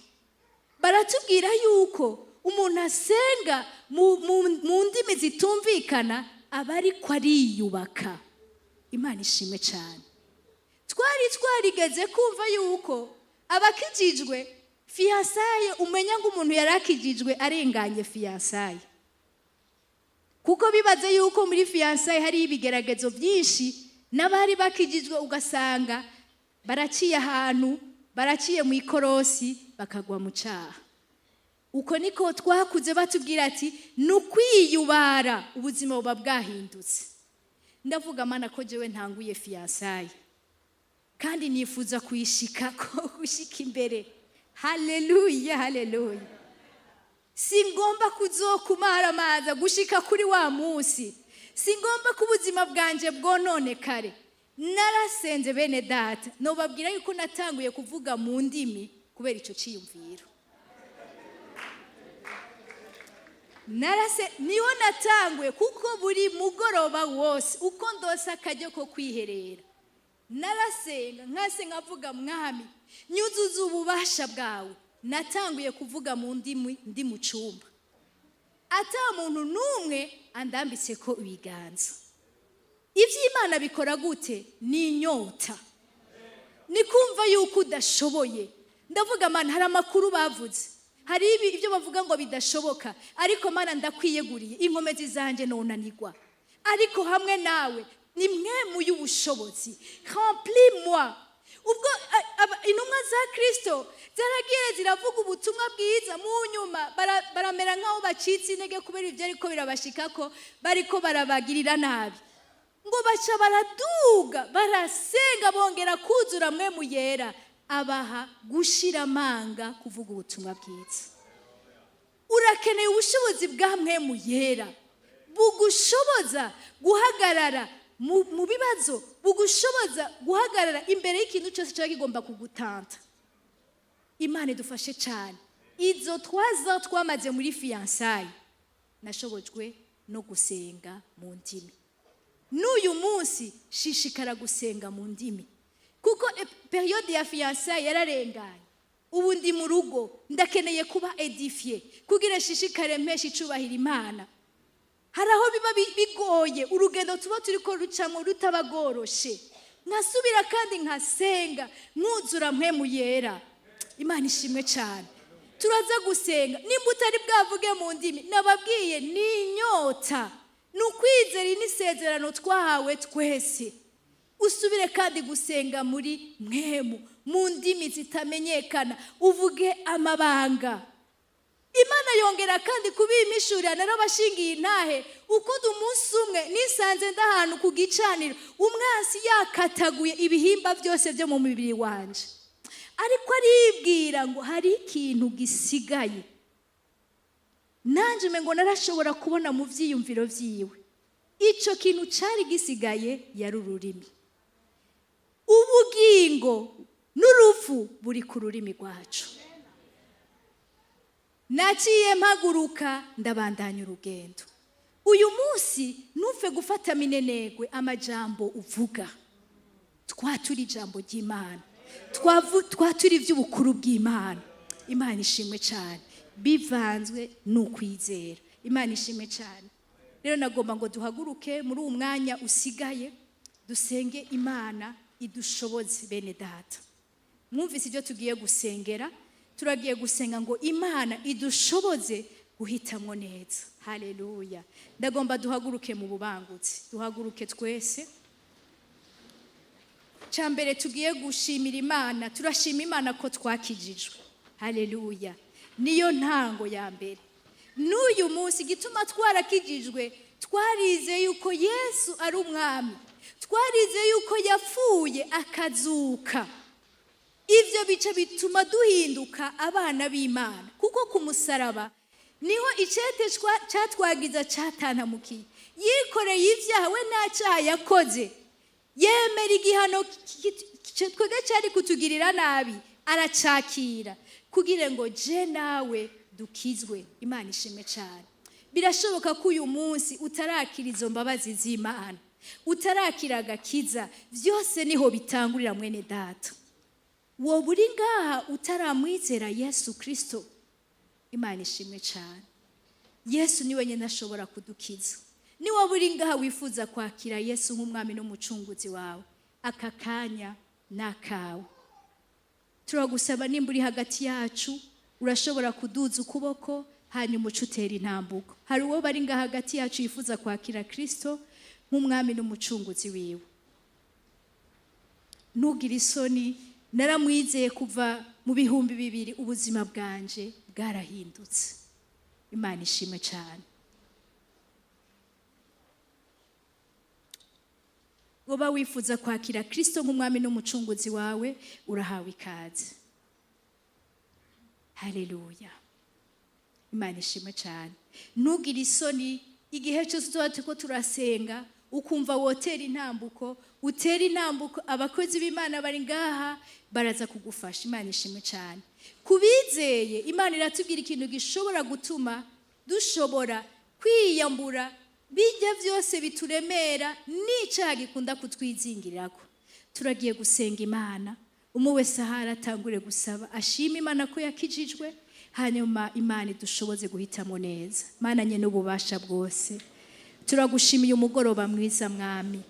Baratubwira yuko umuntu asenga mu ndimi zitumvikana aba ariko ariyubaka. Imana ishimwe cyane. Twari twarigeze kumva yuko abakijijwe fiançailles, umenya ngo umuntu yari akijijwe arenganye fiançailles, kuko bibaze yuko muri fiançailles hari ibigeragezo byinshi, n'abari bakijijwe ugasanga baraciye ahantu, baraciye mu ikorosi, bakagwa mu cyaha. Uko niko twakuze batubwira ati ni ukwiyubara, ubuzima buba bwahindutse. Ndavuga, Mana, ko jewe ntanguye fiançailles kandi nifuza kuyishika ko gushika imbere. Haleluya, haleluya! Singomba kuzokumara amaza gushika kuri wa munsi, singomba ko ubuzima bwanje bwononekare. Narasenze, bene data. Nobabwira yuko natanguye kuvuga mu ndimi kubera icyo cyiyumviro. Narase niho natanguye, kuko buri mugoroba wose uko ndose akaryo ko kwiherera, narasenga, nkase nkavuga: "Mwami, nyuzuza ububasha bwawe." Natanguye kuvuga mu ndimi ndi mu cyumba, ata muntu n'umwe andambitse ko ibiganza. Iby'Imana bikora gute? Ni inyota, ni kumva yuko udashoboye. Ndavuga: "Mana, hari amakuru bavuze, hari ibi ibyo bavuga ngo bidashoboka, ariko Mana, ndakwiyeguriye. Inkomezi zanjye nonanirwa, ariko hamwe nawe ni mwe mu y'ubushobozi. Remplis moi." Ubwo intumwa za Kristo zaragiye ziravuga ubutumwa bwiza, mu nyuma baramera nk'aho bacitse intege kubera ibyo ariko birabashikako, bariko barabagirira nabi. Ngo baca baraduga, barasenga, bongera kuzura Mpwemu Yera, abaha gushira amanga kuvuga ubutumwa bwiza. Urakeneye ubushobozi bwa Mpwemu Yera bugushoboza guhagarara mu bibazo, bugushoboza guhagarara imbere y'ikintu cyose cyaba kigomba kugutanta. Imana idufashe cyane. Izo twaza twamaze muri fiançailles, nashobojwe no gusenga mu ndimi. N'uyu munsi shishikara gusenga mu ndimi, kuko période ya fiançailles yararenganye. Ubu ndi mu rugo, ndakeneye kuba édifiée kugira shishikare mpesha icubahira Imana. Hari aho biba bigoye, urugendo tuba turi ko rucamo rutaba rworoshe, nkasubira kandi nkasenga, nkuzura Mpwemu Yera. Imana ishimwe cyane. Turaza gusenga. Nimba utari bwavuge mu ndimi, nababwiye ni inyota, ni ukwizera n'isezerano twahawe twese. Usubire kandi gusenga muri Mpwemu mu ndimi zitamenyekana, uvuge amabanga. Imana yongera kandi kubimishurira. Narabashingiye intahe ukundi. Umunsi umwe nisanze ndahantu ku gicaniro, umwansi yakataguye ibihimba byose byo mu mubiri wanje, ariko aribwira ngo hari ikintu gisigaye. Nanjye ngo narashobora kubona mu byiyumviro byiwe icyo kintu cyari gisigaye, yari ururimi. Ubugingo n'urupfu buri ku rurimi rwacu. Naciye mpaguruka, ndabandanya urugendo. Uyu munsi ntupfe gufata minenegwe amajambo uvuga. Twatura ijambo ry'Imana, twatura iby'ubukuru bw'Imana. Imana ishimwe cyane, bivanzwe n'ukwizera. Imana ishimwe cyane. Rero nagomba ngo duhaguruke muri uwo mwanya usigaye, dusenge Imana idushoboze. Bene data, mwumvise ibyo tugiye gusengera. Turagiye gusenga ngo Imana idushoboze guhitamwo neza. Haleluya! Ndagomba duhaguruke mu bubangutsi, duhaguruke twese. Cya mbere tugiye gushimira Imana, turashima Imana ko twakijijwe. Haleluya! Niyo ntango ya mbere. N'uyu munsi igituma twarakijijwe, twarize yuko Yesu ari umwami, twarize yuko yapfuye akazuka. Ibyo bice bituma duhinduka abana b'Imana, kuko ku musaraba niho icete cyatwagiza cyatantamukiye. Yikoreye ibyaha, we nta cyaha yakoze, yemera igihano twebwe cyari kutugirira nabi, aracakira kugira ngo je nawe dukizwe. Imana ishimwe cyane. Birashoboka ko uyu munsi utarakira izo mbabazi z'Imana, utarakira agakiza. Byose niho bitangurira. Mwene data, wowe uri ngaha utaramwizera Yesu Kirisito, Imana ishimwe cyane. Yesu ni wenyine ashobora kudukiza. Ni wowe uri ngaha wifuza kwakira Yesu nk'umwami n'umucunguzi wawe, aka kanya ni akawe. Turagusaba, nimba uri hagati yacu, urashobora kuduza ukuboko, hanyuma uca utera intambuko. Hari uwo bari ngaha hagati yacu yifuza kwakira Kirisito nk'umwami n'umucunguzi wiwe? Ntugire isoni. Naramwizeye kuva mu 2000, ubuzima bwanje bwarahindutse. Imana ishimwe cyane. Woba wifuza kwakira Kirisito nk'umwami n'umucunguzi wawe, urahawe ikaze. Haleluya! Imana ishimwe cyane. Ntugire isoni. Igihe cyose tuba turiko turasenga, ukumva wotera intambuko, utera intambuko. Abakozi b'Imana bari ngaha, baraza kugufasha. Imana ishimwe cyane. Kubizeye, Imana iratubwira ikintu gishobora gutuma dushobora kwiyambura bijya byose bituremera n'icyaha gikunda kutwizingirirako. Turagiye gusenga Imana. Umwe wese ahari atangure gusaba, ashima Imana ko yakijijwe, hanyuma Imana idushoboze guhitamo neza. Mana nye n'ububasha bwose, turagushimiye umugoroba mwiza. Mwami,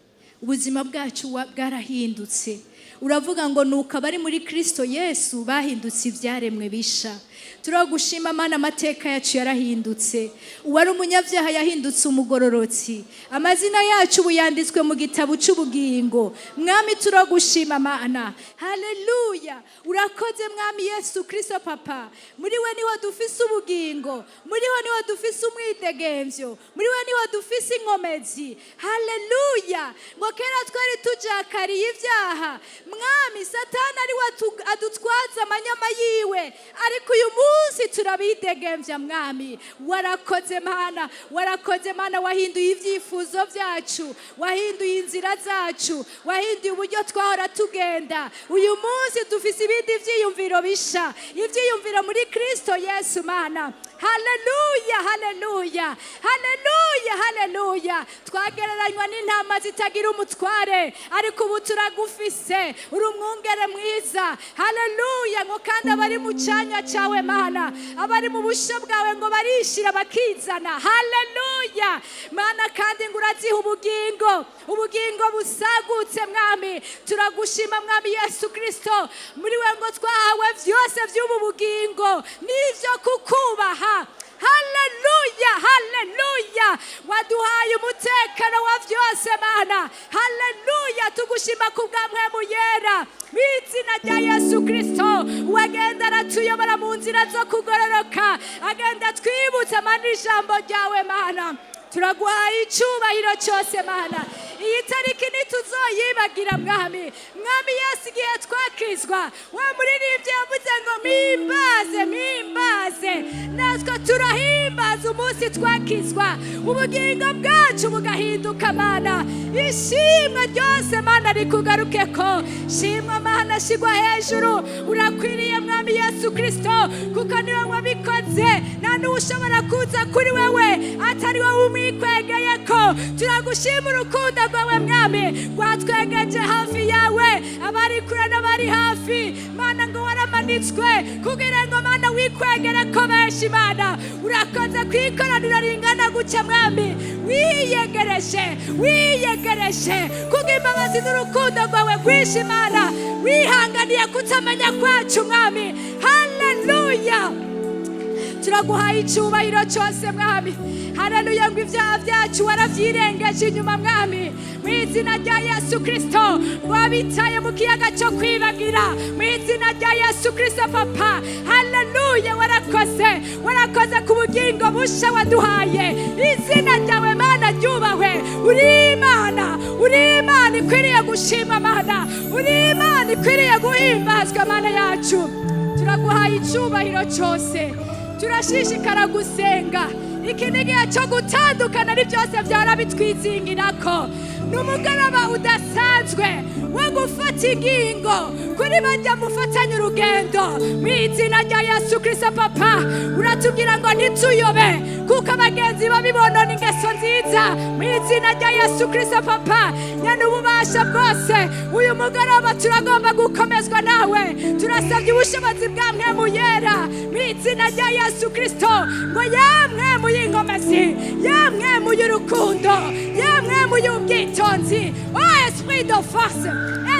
ubuzima bwacu bwarahindutse. Uravuga ngo nuko abari muri Kristo Yesu bahindutse ibyaremwe bisha. Turagushima Mana, amateka yacu yarahindutse. Uwari umunyabyaha yahindutse umugororotsi. Amazina yacu ubu yanditswe mu gitabo cy'ubugingo. Mwami, turagushima Mana. Haleluya! Urakoze Mwami Yesu Kristo Papa. Muri we niho dufise ubugingo, muri we niho dufise umwidegemvyo, muri we niho dufise inkomezi. Haleluya! Ngo kera twari tujakariye ibyaha, Mwami, Satani ari we adutwaza amanyama yiwe, ariko uyu munsi turabidegemvya. Mwami, warakoze Mana, warakoze Mana. Wahinduye ibyifuzo byacu, wahinduye inzira zacu, wahinduye uburyo twahora tugenda. Uyu munsi dufise ibindi vyiyumviro bisha, ivyiyumviro muri Kristo Yesu Mana. Haleluya, haleluya, haleluya, haleluya! Twagereranywa n'intama zitagira umutware, ariko ubu turagufise, uri umwungere mwiza. Haleluya! Ngo kandi abari mu cyanya cyawe Mana, abari mu busho bwawe, ngo barishira bakizana. Haleluya Mana! Kandi ngo uraziha ubugingo, ubugingo busagutse. Mwami, turagushima Mwami Yesu Kristo. Muri we ngo twahawe byose by'ubu bugingo n'ibyo kukubaha. Haleluya, haleluya! Waduhaye umutekano wa byose Mana. Haleluya! Tugushima ku bwa Mpwemu Yera mu izina rya Yesu Kristo, wagenda aratuyobora mu nzira zo kugororoka, agenda twibutsa Mana ijambo ryawe. Mana, turaguhaye icyubahiro cyose. Mana, iyi tariki ntituzoyibagira. Mwami, Mwami Yesu, igihe twakizwa, wa muririmbyi yavuze ngo mpimbaze, mpimbaze. Natwe turahimbaza umunsi twakizwa, ubugingo bwacu bugahinduka. Mana, ishimwe ryose Mana rikugaruke ko. Shimwa Mana, shigwa hejuru. Urakwiriye Mwami Yesu Kristo, kuko niwe wabikoze. Nta n'ushobora kuza kuri wewe atari wowe umwikwegeye ko. Turagushima urukundo rwawe Mwami, rwatwegeje hafi yawe, abari kure n'abari hafi. Mana, ngo waramanitswe kugira ngo Mana wikwegere ko benshi. Mana, urakoze ku ikoraniro ringana gutya. Mwami, wiyegereje, wiyegereje kubw'imbabazi n'urukundo rwawe rwinshi. Mana, wihanganiye kutamenya kwacu. Mwami, haleluya! Turaguhaye icyubahiro cyose Mwami. Haleluya! Ngo ibyaha byacu warabyirengeje inyuma. Mwami, mu izina rya Yesu Kristo, wabitaye mu kiyaga cyo kwibagira, mu izina rya Yesu Kristo Papa. Haleluya! Warakoze, warakoze ku bugingo busha waduhaye. Izina ryawe Mana ryubahwe. Uri Imana, uri Imana ikwiriye gushima. Mana, uri Imana ikwiriye guhimbazwa. Mana yacu, turaguhaye icyubahiro cyose. Turashishikara gusenga. Iki ni igihe cyo gutandukana ari byose byara bitwizingirako. Ni umugoroba udasanzwe wo gufata ingingo kuri bajya mufatanye urugendo mu izina rya Yesu Kristo. Papa, uratubwira ngo ntituyobe, kuko abagenzi babibonona ingeso nziza. Mu izina rya Yesu Kristo Papa, nyene ububasha bwose, uyu mugoroba turagomba gukomezwa nawe. Turasabye ubushobozi bwa Mpwemu Yera mu izina rya Yesu Kristo, ngo ya mpwemu y'inkomezi, ya mpwemu y'urukundo, ya mpwemu y'ubwitonzi, oh esprit de force,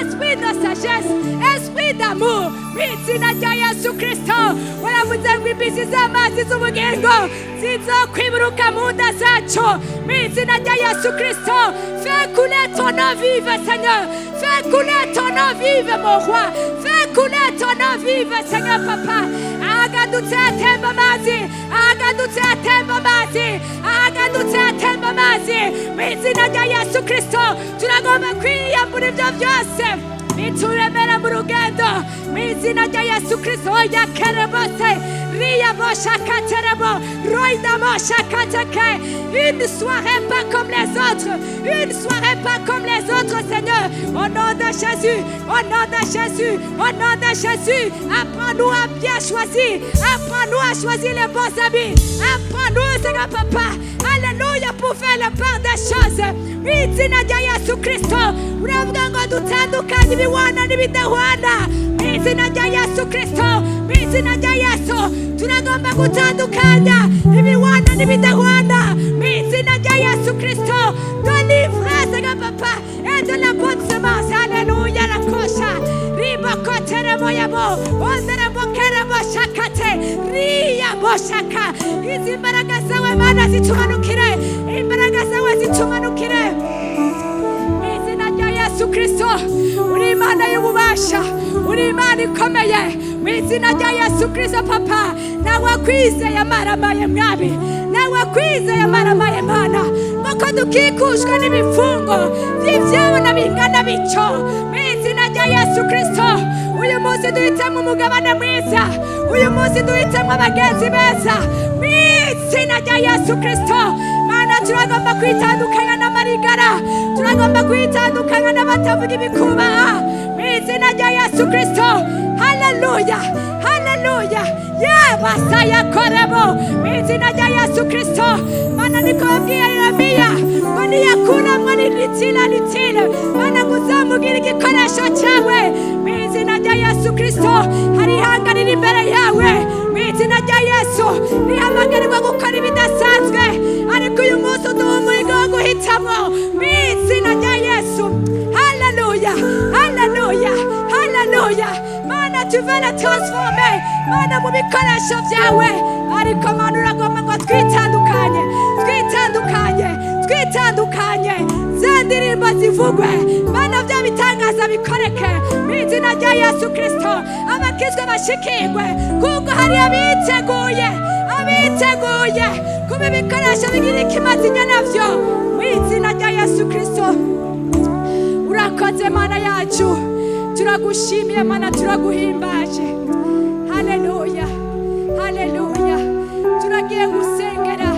esprit de sagesse, esprit d'amour, mu izina rya Yesu Kristo. Waravuze ngo imbizi z'amazi z'ubugingo zizokwiburuka mu nda zacu, mu izina rya Yesu Kristo. Fais couler ton eau vive, Seigneur. Fais couler ton eau vive, mon roi. Fais couler ton eau vive, Seigneur Papa. Agadutse atemba amazi, agadutse atemba amazi, agadutse atemba amazi, mu izina rya Yesu Kristo. Turagomba kwiyambura ibyo byose bituremera mu rugendo, mu izina rya Yesu Kristo. Yakerebose riyaboshakaterebo roidamoshakateke. Une soirée pas comme les autres, une soirée pas comme les autres, Seigneur. Au nom de Jésus, au nom de Jésus, au nom de Jésus, apprends-nous à bien choisir, apprends-nous à choisir les bons amis, apprends-nous, Seigneur Papa, alléluia, pour faire la part des choses, mu izina rya Yesu Kristo. Uravuga ngo dutandukanye ibihwana n'ibidahwana, mu izina rya Yesu Kristo. Mu izina rya Yesu, turagomba gutandukanya ibihwana n'ibidahwana, mu izina rya Yesu Kristo. De l'ivraie, Seigneur Papa, et de la bonne semence. Alléluia. La kosha. Shaka. Izi mbaraga zawe Mana zitumanukire, imbaraga zawe zitumanukire mu izina rya Yesu Kristo. Uri Imana y'ububasha, uri Imana ikomeye mu izina rya Yesu Kristo. Papa, nawe kwizeye amaramaye mwabi, nawe kwizeye amaramaye Mana, nk'uko dukikujwe n'ibifungo by'ibyabona bingana bityo, mu izina rya Yesu Kristo. Uyu munsi duhitemo umugabane mwiza, uyu munsi duhitemo abagenzi beza mu izina rya Yesu Kristo. Mana, turagomba kwitandukanya n'amarigara, turagomba kwitandukanya n'abatavuga ibikubaha mu izina rya Yesu Kristo. Haleluya, haleluya, yebasayakorebo mu izina rya Yesu Kristo. Mana, niko wabwiye Yeremiya ngo niyakuramwo nitila nitile, Mana, ngo uzamugire igikoresho cyawe mu izina rya Yesu Kristo. Hari ihanga riri imbere yawe mu izina rya Yesu, rihamagarirwa gukora ibidasanzwe, ariko uyu munsi uduha umuhigo wo guhitamo mu izina rya Yesu. Haleluya, haleluya, haleluya. Mana, tu veux le transformer, Mana, mu bikoresho byawe, ariko Mana uragomba ngo twitandukanye, twitandukanye, twitandukanye, za ndirimbo zivugwe, Mana, bya bitangaza bikoreke mu izina rya Yesu Kristo. Abakizwa bashikirwe, kuko hari abiteguye, abiteguye kuba ibikoresho bigira ikimazi navyo mu izina rya Yesu Kristo. Urakoze Mana yacu, turagushimiye Mana, turaguhimbaje. Haleluya, haleluya. Turagiye gusengera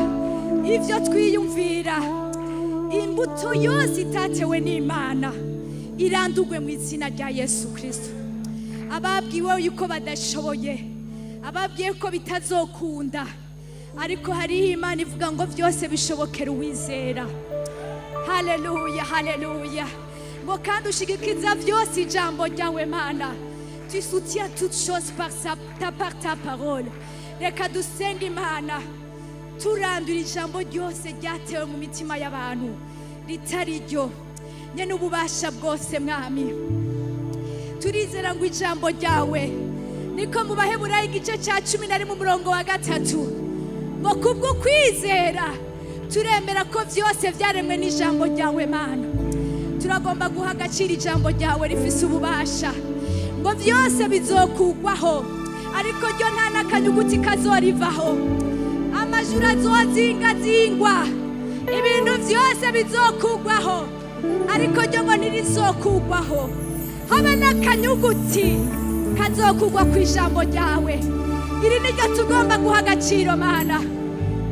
ivyo twiyumvira, imbuto yose itatewe n'Imana irandurwe mu izina rya Yesu Kristo. Ababwiwe yuko badashoboye, ababwiye ko bitazokunda, ariko hariho Imana ivuga ngo byose bishobokera uwizera. Haleluya, haleluya. Ngo kandi ushigikiza byose ijambo ryawe Mana, tu soutiens toutes choses par ta parole. Reka dusenge Imana turandura ijambo ryose ryatewe mu mitima y'abantu ritari ryo nyene ububasha bwose. Mwami, turizera ngo ijambo ryawe niko mu Baheburayo igice cya 11 umurongo wa 3, ngo kubwo kwizera turemera ko byose byaremwe n'ijambo ryawe Mana. Turagomba guha agaciro ijambo ryawe rifise ububasha, ngo byose bizokugwaho, ariko ryo nta n'akanyuguti kazorivaho. Amajuru azozingazingwa, ibintu byose bizokugwaho, ariko ryo ngo ntirizokugwaho, habe n'akanyuguti kazokugwa ku ijambo ryawe. Iri niryo tugomba guha agaciro Mana.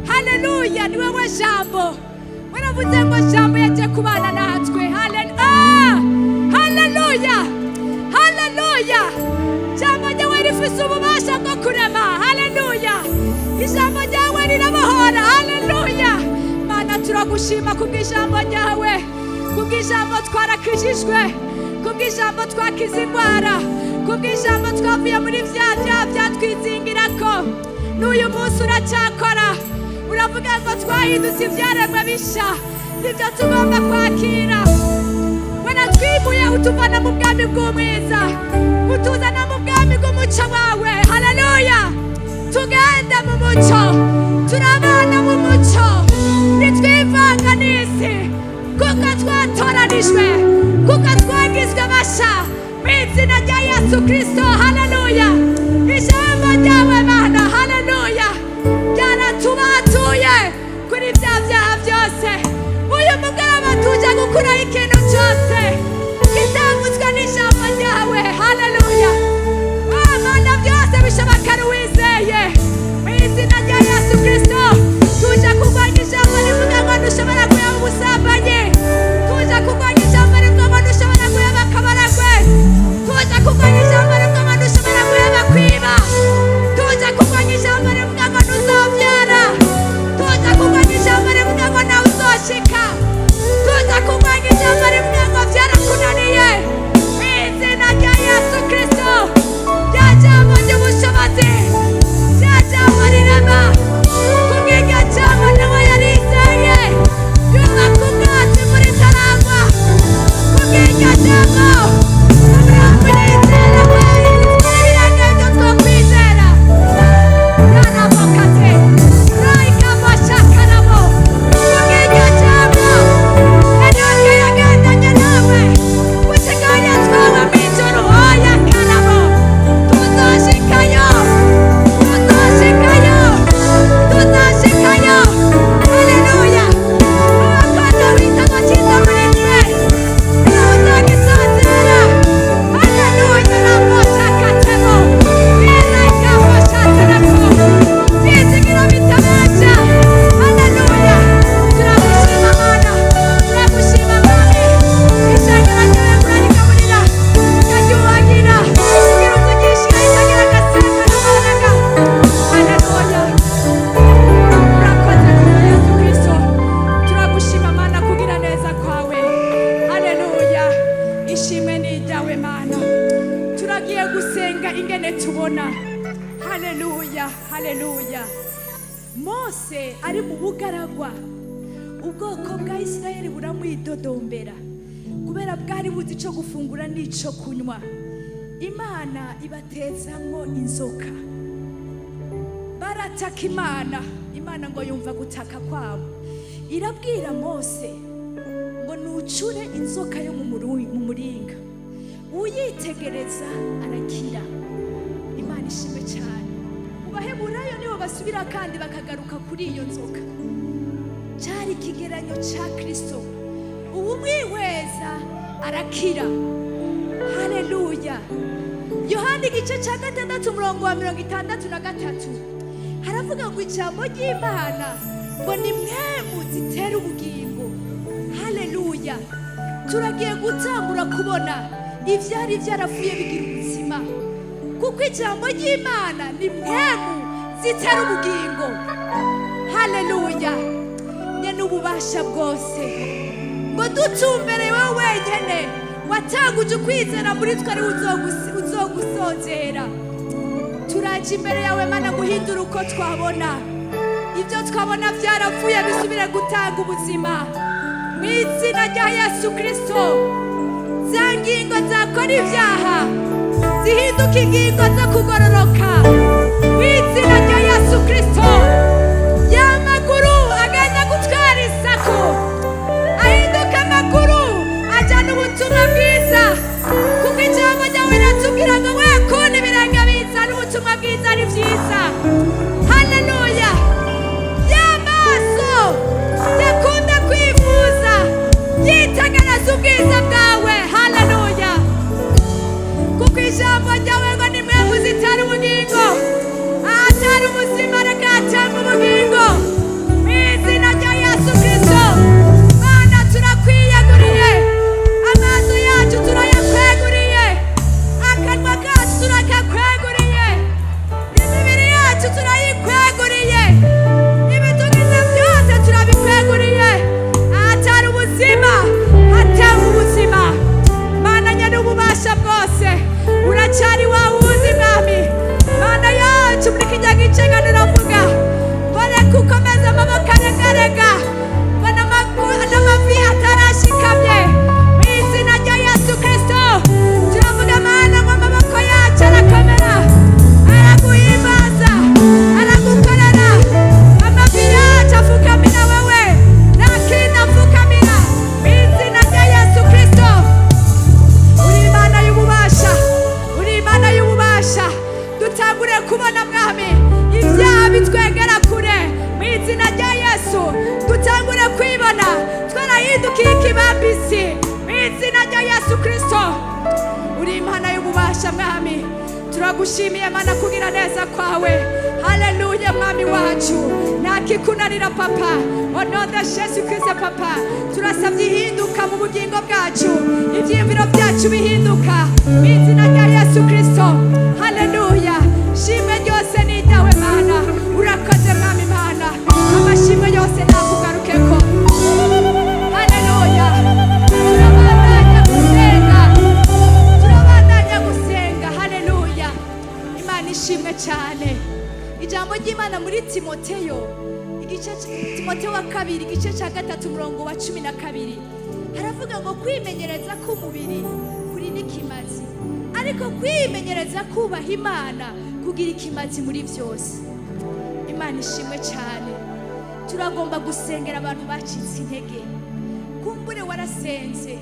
Haleluya, ni wewe jambo. Waravuze ngo jambo yaje kubana natwe. Haleluya, haleluya. Jambo ryawe rifise ububasha bwo kurema. Haleluya, ijambo ryawe rirabohora. Haleluya. Mana, turagushima kubw'ijambo ryawe, kubw'ijambo twarakijijwe, kubw'ijambo twakize indwara, kubw'ijambo twavuye muri vya byaha byatwizingirako. N'uyu munsi uracyakora, uravuga ngo twahindutse ibyaremwe bisha, nibyo tugomba kwakira. Wanatwimuye utuvana mu bwami bw'umwiza, utuzana mu bwami bw'umuco wawe. Haleluya, tugenda mu muco, turabana mu muco, nitwivanga n'isi, kuko twatoranijwe, kuko twagizwe basha mu izina rya Yesu Kristo. Haleluya, ijambo ryawe Mana, haleluya, ryaratubatuye kuri bya byaha byose. Uyu mugoroba tuje gukuraho ikintu cyose kitavuzwe n'ijambo ryawe. Haleluya, Mana, byose bishoboka uwizeye mu izina rya Yesu Kristo. Tuje kurwanya ijambo rivuga ngo ntushobora guheba ubusambanyi, tuje kurwanya ijambo rivuga ngo ntushobora guheba akabaragwe, tuje kurwanya ijambo rivuga ngo ntushobora guheba kwiba, tuje kurwanya ijambo rivuga ngo ntuzobyara, tuje kurwanya ijambo rivuga ngo nawe uzoshika, tuje kurwanya ijambo Mose ari mu bugaragwa, ubwoko bwa Isirayeli buramwidodombera kubera bwari buzi icyo gufungura n'icyo kunywa. Imana ibatezamwo inzoka, barataka Imana. Imana ngo yumva gutaka kwabo, irabwira Mose ngo nucure inzoka yo mu muringa, uyitegereza arakira. Imana ishimwe cyane. Mu Baheburayo nibo basubira kandi bakagaruka kuri iyo nzoka. Cyari ikigeranyo cya Kristo, uwumwihweza arakira. Haleluya. Yohana igice cya 6 umurongo wa 63 haravuga ngo ijambo ry'Imana ngo ni mwemu zitera ubugingo. Haleluya. Turagiye gutangura kubona ivyari byarapfuye bigira ubuzima, kuko ijambo ry'Imana ni mwemu zitera ubugingo. Haleluya. Nye n'ububasha bwose ngo dutumbere wowe wenyene watanguje ukwizera muri twe, ari uzogusozera. Turaje imbere yawe Mana guhindura uko twabona ibyo twabona byarapfuye bisubire gutanga ubuzima mu izina rya Yesu Kristo. Za ngingo zakora ibyaha zihinduka ingingo zo kugororoka mu izina rya Yesu Kristo. Ya maguru agenda gutwara isaku ahinduka amaguru ajyana ubutumwa bwiza, kuko ijambo ryawe riratubwira ngo we kuntu ibirenge bizana ubutumwa bwiza ari byiza. Haleluya. Ya maso yakunda kwifuza yitegereza ubwiza bwawe. Haleluya. Kuko ijambo ryawe ngo ni mwemwe zitari ubugingo, ahatari ubuzima reka hatanga ubugingo mu izina rya Yesu Kristo. Mana turakwiyeguriye, amaso yacu turayakweguriye, akanwa kacu turakakweguriye, imibiri yacu turayikweguriye, ibitugize byose turabikweguriye. Ahatari ubuzima hatanga ubuzima. Mana nyene ububasha bwose, uracyari wa wundi Mwami. Mana yacu muri kijya gice ngano uravuga ngo reka ukomeze amaboko aregarega, ngo n'amavi atarashikamye. Mu izina rya Yesu Kristo turavuga Mana ngo amaboko yacu arakomera, araguhimbaza, aragukorera. Amavi yacu afukamira wewe, nta kindi apfukamira. Mu izina rya Yesu Kristo. Uri Imana y'ububasha, uri Imana y'ububasha. Dutangure kubona Mwami ibyaha bitwegera kure mu izina rya Yesu. Dutangure kwibona twarahindukiye ikibambisi mu izina rya Yesu Kristo. Uri Imana y'ububasha Mwami, turagushimiye Mana kugira neza kwawe. Haleluya Mwami wacu, nta kikunanira Papa. Au nom de Jésus Christ Papa, turasabye ihinduka mu bugingo bwacu, ibyiyumviro byacu bihinduka mu izina rya Yesu Kristo. Haleluya. Shimwe ryose ni iryawe Mana, urakoze Mwami Mana, amashimwe yose nakugarukeko. Haleluya. Turabandanya gusenga, turabandanya gusenga. Haleluya. Imana ishimwe cyane. Ijambo ry'Imana muri Timoteyo igice Timoteyo wa 2 igice cya 3 umurongo wa 12 haravuga ngo kwimenyereza k'umubiri kuri n'ikimazi, ariko kwimenyereza kubaha Imana kugira ikimazi muri byose. Imana ishimwe cyane. Turagomba gusengera abantu bacitse intege. Kumbure warasenze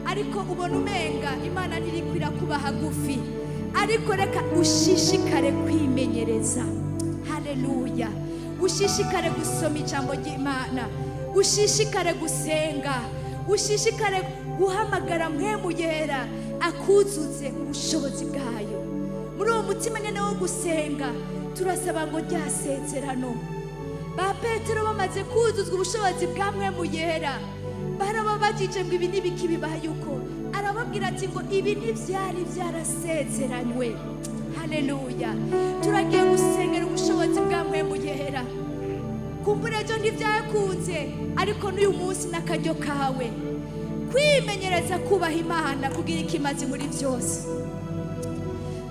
ariko ubona umenga Imana ntirikwira kuba hagufi, ariko reka ushishikare kwimenyereza. Haleluya. Ushishikare gusoma ijambo ry'Imana, ushishikare gusenga, ushishikare guhamagara Mpwemu Yera akuzuze ubushobozi bwayo. Muri uwo mutima nyene wo gusenga turasaba ngo rya sezerano ba Petero bamaze kuzuzwa ubushobozi bwa Mpwemu Yera barababajije ngo ibi n'ibiki bibaye uko, arababwira ati ngo ibi ntibyari byarasezeranywe. Haleluya. Turagiye gusengera ubushobozi bwa Mpwemu Yera. Kumbura ejo ntibyakunze, ariko n'uyu munsi n'akaryo kawe kwimenyereza kubaha Imana kugira ikimazi muri byose.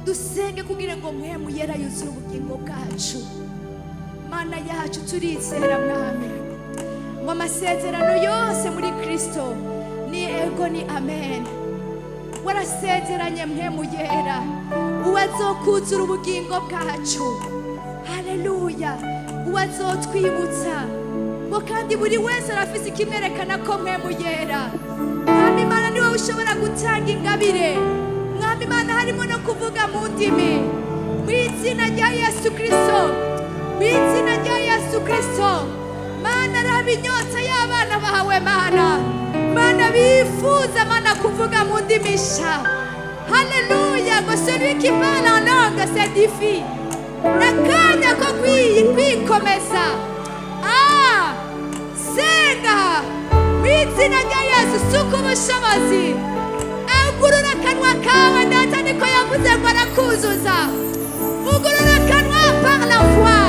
Dusenge kugira ngo Mpwemu Yera yuzuye ubugingo bwacu. Mana yacu, turizera Mwami ngo amasezerano yose muri Kristo ni ego, ni amen. Warasezeranye Mpwemu Yera, uwo azokuzura ubugingo bwacu. Haleluya! Uwo azotwibutsa ngo kandi buri wese arafise ikimwerekana ko Mpwemu Yera. Mwami Imana, ni wowe ushobora gutanga ingabire. Mwami Imana, harimo no kuvuga mu ndimi. Mu izina rya Yesu Kristo, mu izina rya Yesu Kristo, Mana, raba inyota y'abana bawe. Mana, Mana, bifuza, Mana, kuvuga mu ndimi sha. Haleluya! Ngo celui qui parle en langue s'édifie. N'akanya ko kwikomeza. Ah, senga mu izina rya Yesu, suka ubushobozi, ugurura akanwa kawe. Data niko yavuze ngo arakuzuza. Ugurura akanwa par la foi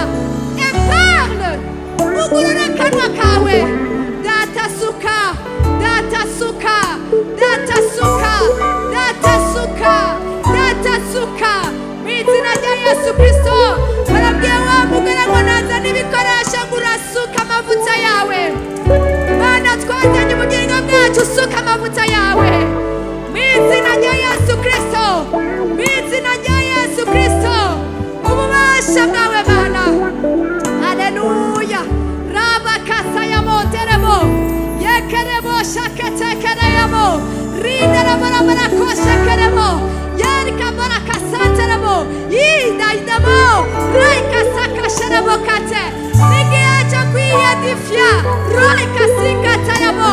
et parle. Ugurura akanwa kawe. Data, suka. Data, suka. Data, suka. Data, suka. Data, suka mu izina rya Yesu Kristo. Barabwiye wa mugore ngo nazana ibikoresho, ngo urasuka amavuta yawe. Mana, twazanye ubugingo bwacu, usuka amavuta yawe mu izina rya Yesu Kristo, mu izina rya Yesu Kristo. Ububasha bwawe, Mana. Haleluya! Rabakasayamoteremo yekeremo shakatekereyamo rinarabarabarakosekeremo yerikabarakasanteremo yidaidamo raikasakasheremo kate. N'igihe cyo kwiyedifya raikasikatayamo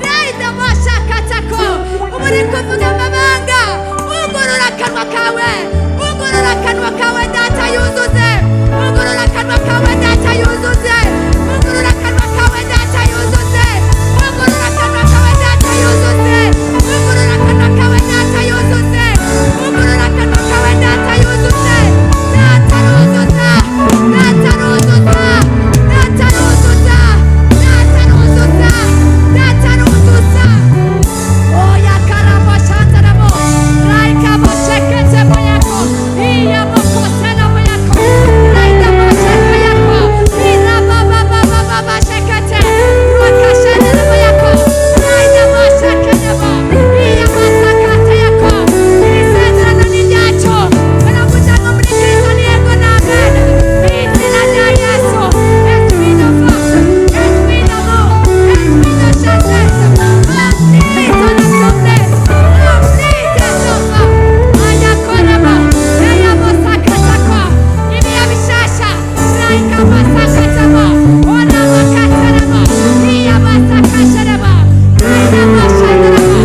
raidamo shakatako. Ubu uri kuvuga amabanga. Ugurura akanwa kawe, ugurura akanwa kawe. Data yuzuze. Ugurura akanwa kawe, Data yuzuze. Ugurura akanwa kawe, Data yuzuze. Ugurura akanwa kawe, Data yuzuze. Ugurura akanwa kawe, Data yuzuze. Ugurura akanwa kawe, Data yuzuze. Data ruzuza, Data ruzuza, Data ruzuza, Data ruzuza, Data ruzuza. Oya karabo shantarabo raika boshekete boyako iya bokosela boyako raida bosheka yako ira baba baba baba shekete ruka shantarabo yako raida boshekete bo iya basakate yako. Isezerano ni ryacu. Baravuga ngo muri Kristo ni yego na amen. Mu izina rya Yesu, esprit de force, esprit d'amour, esprit de sagesse, remplis ton assemblée, remplis tes enfants. Ayakoremo eyabosakatako ibiya bishasha raikabasakatamo orabakataramo iyabasakasharamo raidabashandaramo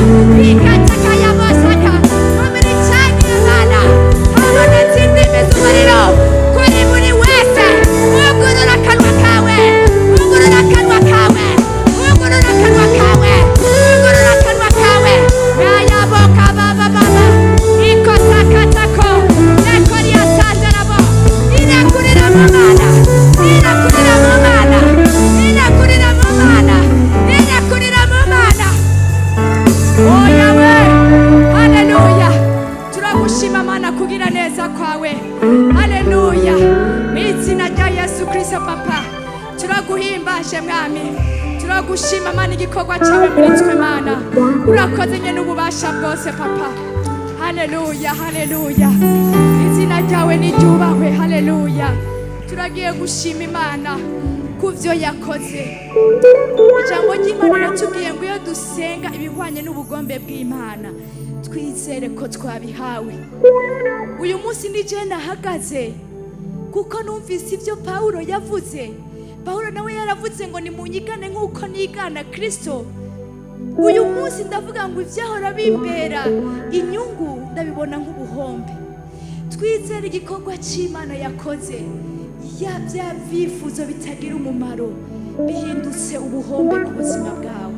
ikatakayabasaka. Mumiricanire, habonetse indimi z'umuriro kuri buri wese. Ugurura akanwa kawe, ugurura akanwa kawe, ugurura akanwa kawe, ugurura akanwa kawe. Ayaboka baba baba ikosakatako nekoriasandarabo. Irakurira mu Mana, irakurira mu Mana, irakurira mu Mana, irakurira mu Mana. Oya we, haleluya! Turagushima Mana kugira neza kwawe. Haleluya! Mu izina rya Yesu Kristo, Papa, turaguhimbaje. Mwami, turagushima Mana igikorwa cyawe muri twe. Mana, urakoze nye n'ububasha bwose, Papa. Haleluya, haleluya! Izina ryawe niryubahwe. Haleluya! Turagiye gushima Imana ku byo yakoze. Ijambo ry'Imana riratubwiye ngo iyo dusenga ibihwanye n'ubugombe bw'Imana, twizere ko twabihawe. Uyu munsi ni je nahagaze kuko numvise ibyo Pawulo yavuze. Pawulo nawe yaravuze ngo nimunyigane nk'uko nigana Kristo. Uyu munsi ndavuga ngo ibyahora bimbera inyungu ndabibona nk'ubuhombe. Twizere igikorwa cy'Imana yakoze. Ya bya byifuzo bitagira umumaro bihindutse ubuhombe ku buzima bwawe.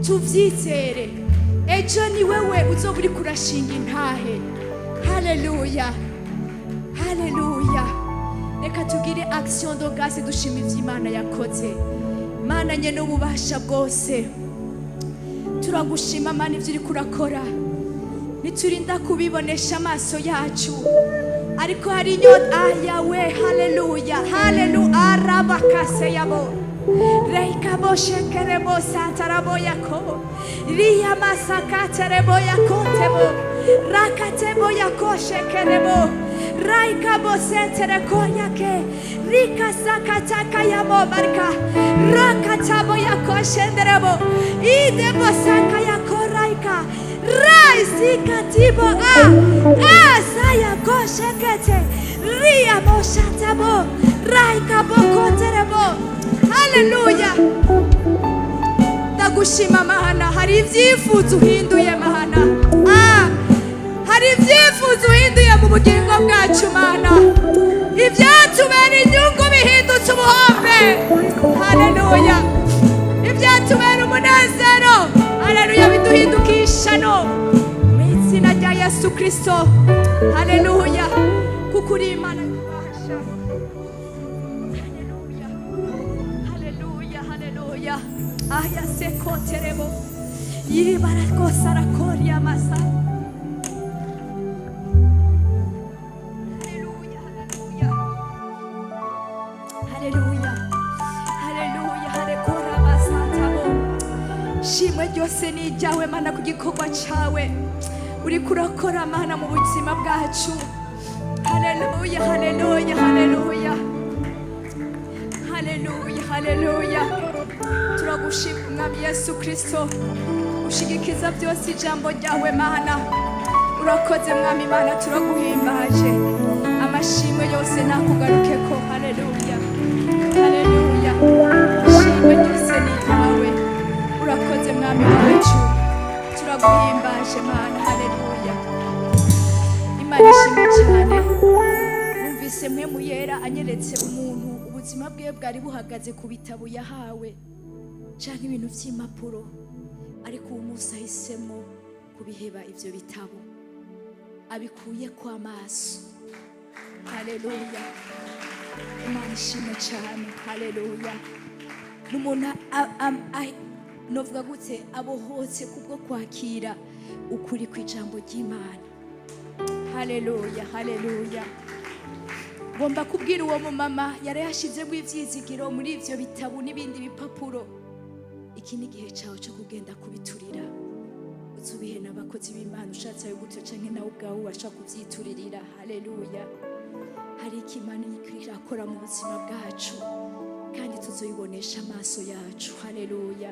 Tubyizere. Ejo ni wewe uzoba uri kurashinga intahe. Haleluya, haleluya! Reka tugire action de grâce, dushima iby'Imana yakoze. Mana nye n'ububasha bwose, turagushima Mana ibyo uri kurakora. Ntiturinda kubibonesha amaso yacu. Ariko hari inyota. Ayawe, haleluya, haleluya, arabakase yabo reikabo shekerebo santarabo yako riya masakaterebo yakotebo rakatebo yako shekerebo raikabo sentereko yake rikasakataka yamo barka rakatabo yako shenderebo idebo saka yako raika raisikatibo a asaya koshekete ria moshatabo raikabo koterebo. Haleluya, ndagushima Mana. Hari ibyifuzo uhinduye, Mana. Hari ibyifuzo uhinduye mu bugingo bwacu, Mana. Ibyatubera inyungu bihindutse ubuhombe. Haleluya, ibyatubera umunezero, haleluya, biduhindukisha no mu izina rya Yesu Kristo. Haleluya, kuko uri Imana yubasha. Haleluya, haleluya, haleluya. Aya sekoterebo yibara rwose arakoria masa. Haleluya, haleluya, haleluya, haleluya, harekora masatabo. Shimwe ryose ni iryawe, Mana, ku gikorwa cyawe uriko urakora, Mana, mu buzima bwacu. Haleluya, haleluya, haleluya, haleluya, haleluya. Turagushima, Umwami Yesu Kristo, ushigikiza byose ijambo ryawe, Mana. Urakoze, Mwami Mana, turaguhimbaje. Amashimwe yose nakugarukeko. Haleluya, haleluya, ishimwe ryose ni iryawe. Urakoze, Mwami wacu, turaguhimbaje, Mana. Haleluya, Imana ishimwe cyane. Numvise Mpwemu Yera anyeretse umuntu ubuzima bwe bwari buhagaze ku bitabo yahawe canke ibintu vy'impapuro, ariko uwo munsi ahisemo kubiheba ivyo bitabo, abikuye kwa maso. Haleluya, Imana ishimwe cyane. Haleluya, n'umuntu novuga gute, abohotse kubwo kwakira ukuri kw'ijambo ry'Imana. Haleluya, haleluya. Ngomba kubwira uwo mumama yari yashizemo ivyizigiro muri ivyo bitabo n'ibindi bipapuro, iki ni igihe cyawe cyo kugenda kubiturira, uzubihe n'abakozi b'Imana ushatse ayo gutyo, canke nawe ubwawe ubasha kuvyituririra. Haleluya, hari icyo Imana iriko irakora mu buzima bwacu kandi tuzoyibonesha amaso yacu. Haleluya,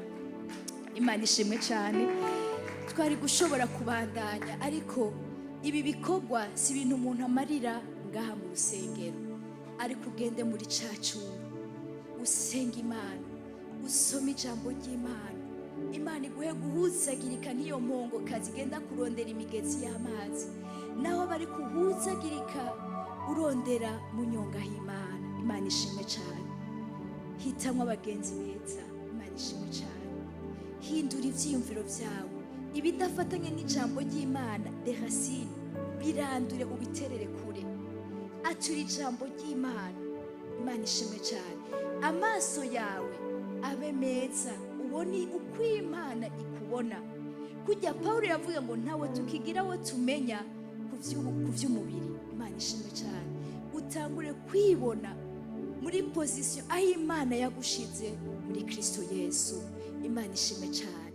Imana ishimwe cyane. Twari gushobora kubandanya, ariko ibi bikorwa si ibintu umuntu amarira ngaha mu rusengero. Ariko ugende muri ca cyumba, usenga Imana, usome ijambo ry'Imana, Imana iguhe guhuzagirika nk'iyo mpongokazi igenda kurondera imigezi y'amazi. Naho bari kuhuzagirika urondera mu nyonga h'Imana. Imana ishimwe cyane. Hitamwo abagenzi beza. Imana ishimwe cyane. Hindura ivyiyumviro vyawe, ibidafatanye n'ijambo ry'Imana, de racine, birandure, ubiterere kure. Atura ijambo ry'Imana. Imana ishimwe cyane. Amaso yawe abe meza, ubone uko Imana ikubona. Kujya Pawulo yavuga ngo ntawe tukigira we tumenya ku vy'umubiri. Imana ishimwe cyane. Utangure kwibona muri position aho Imana yagushize muri Kristo Yesu. Imana ishimwe cyane.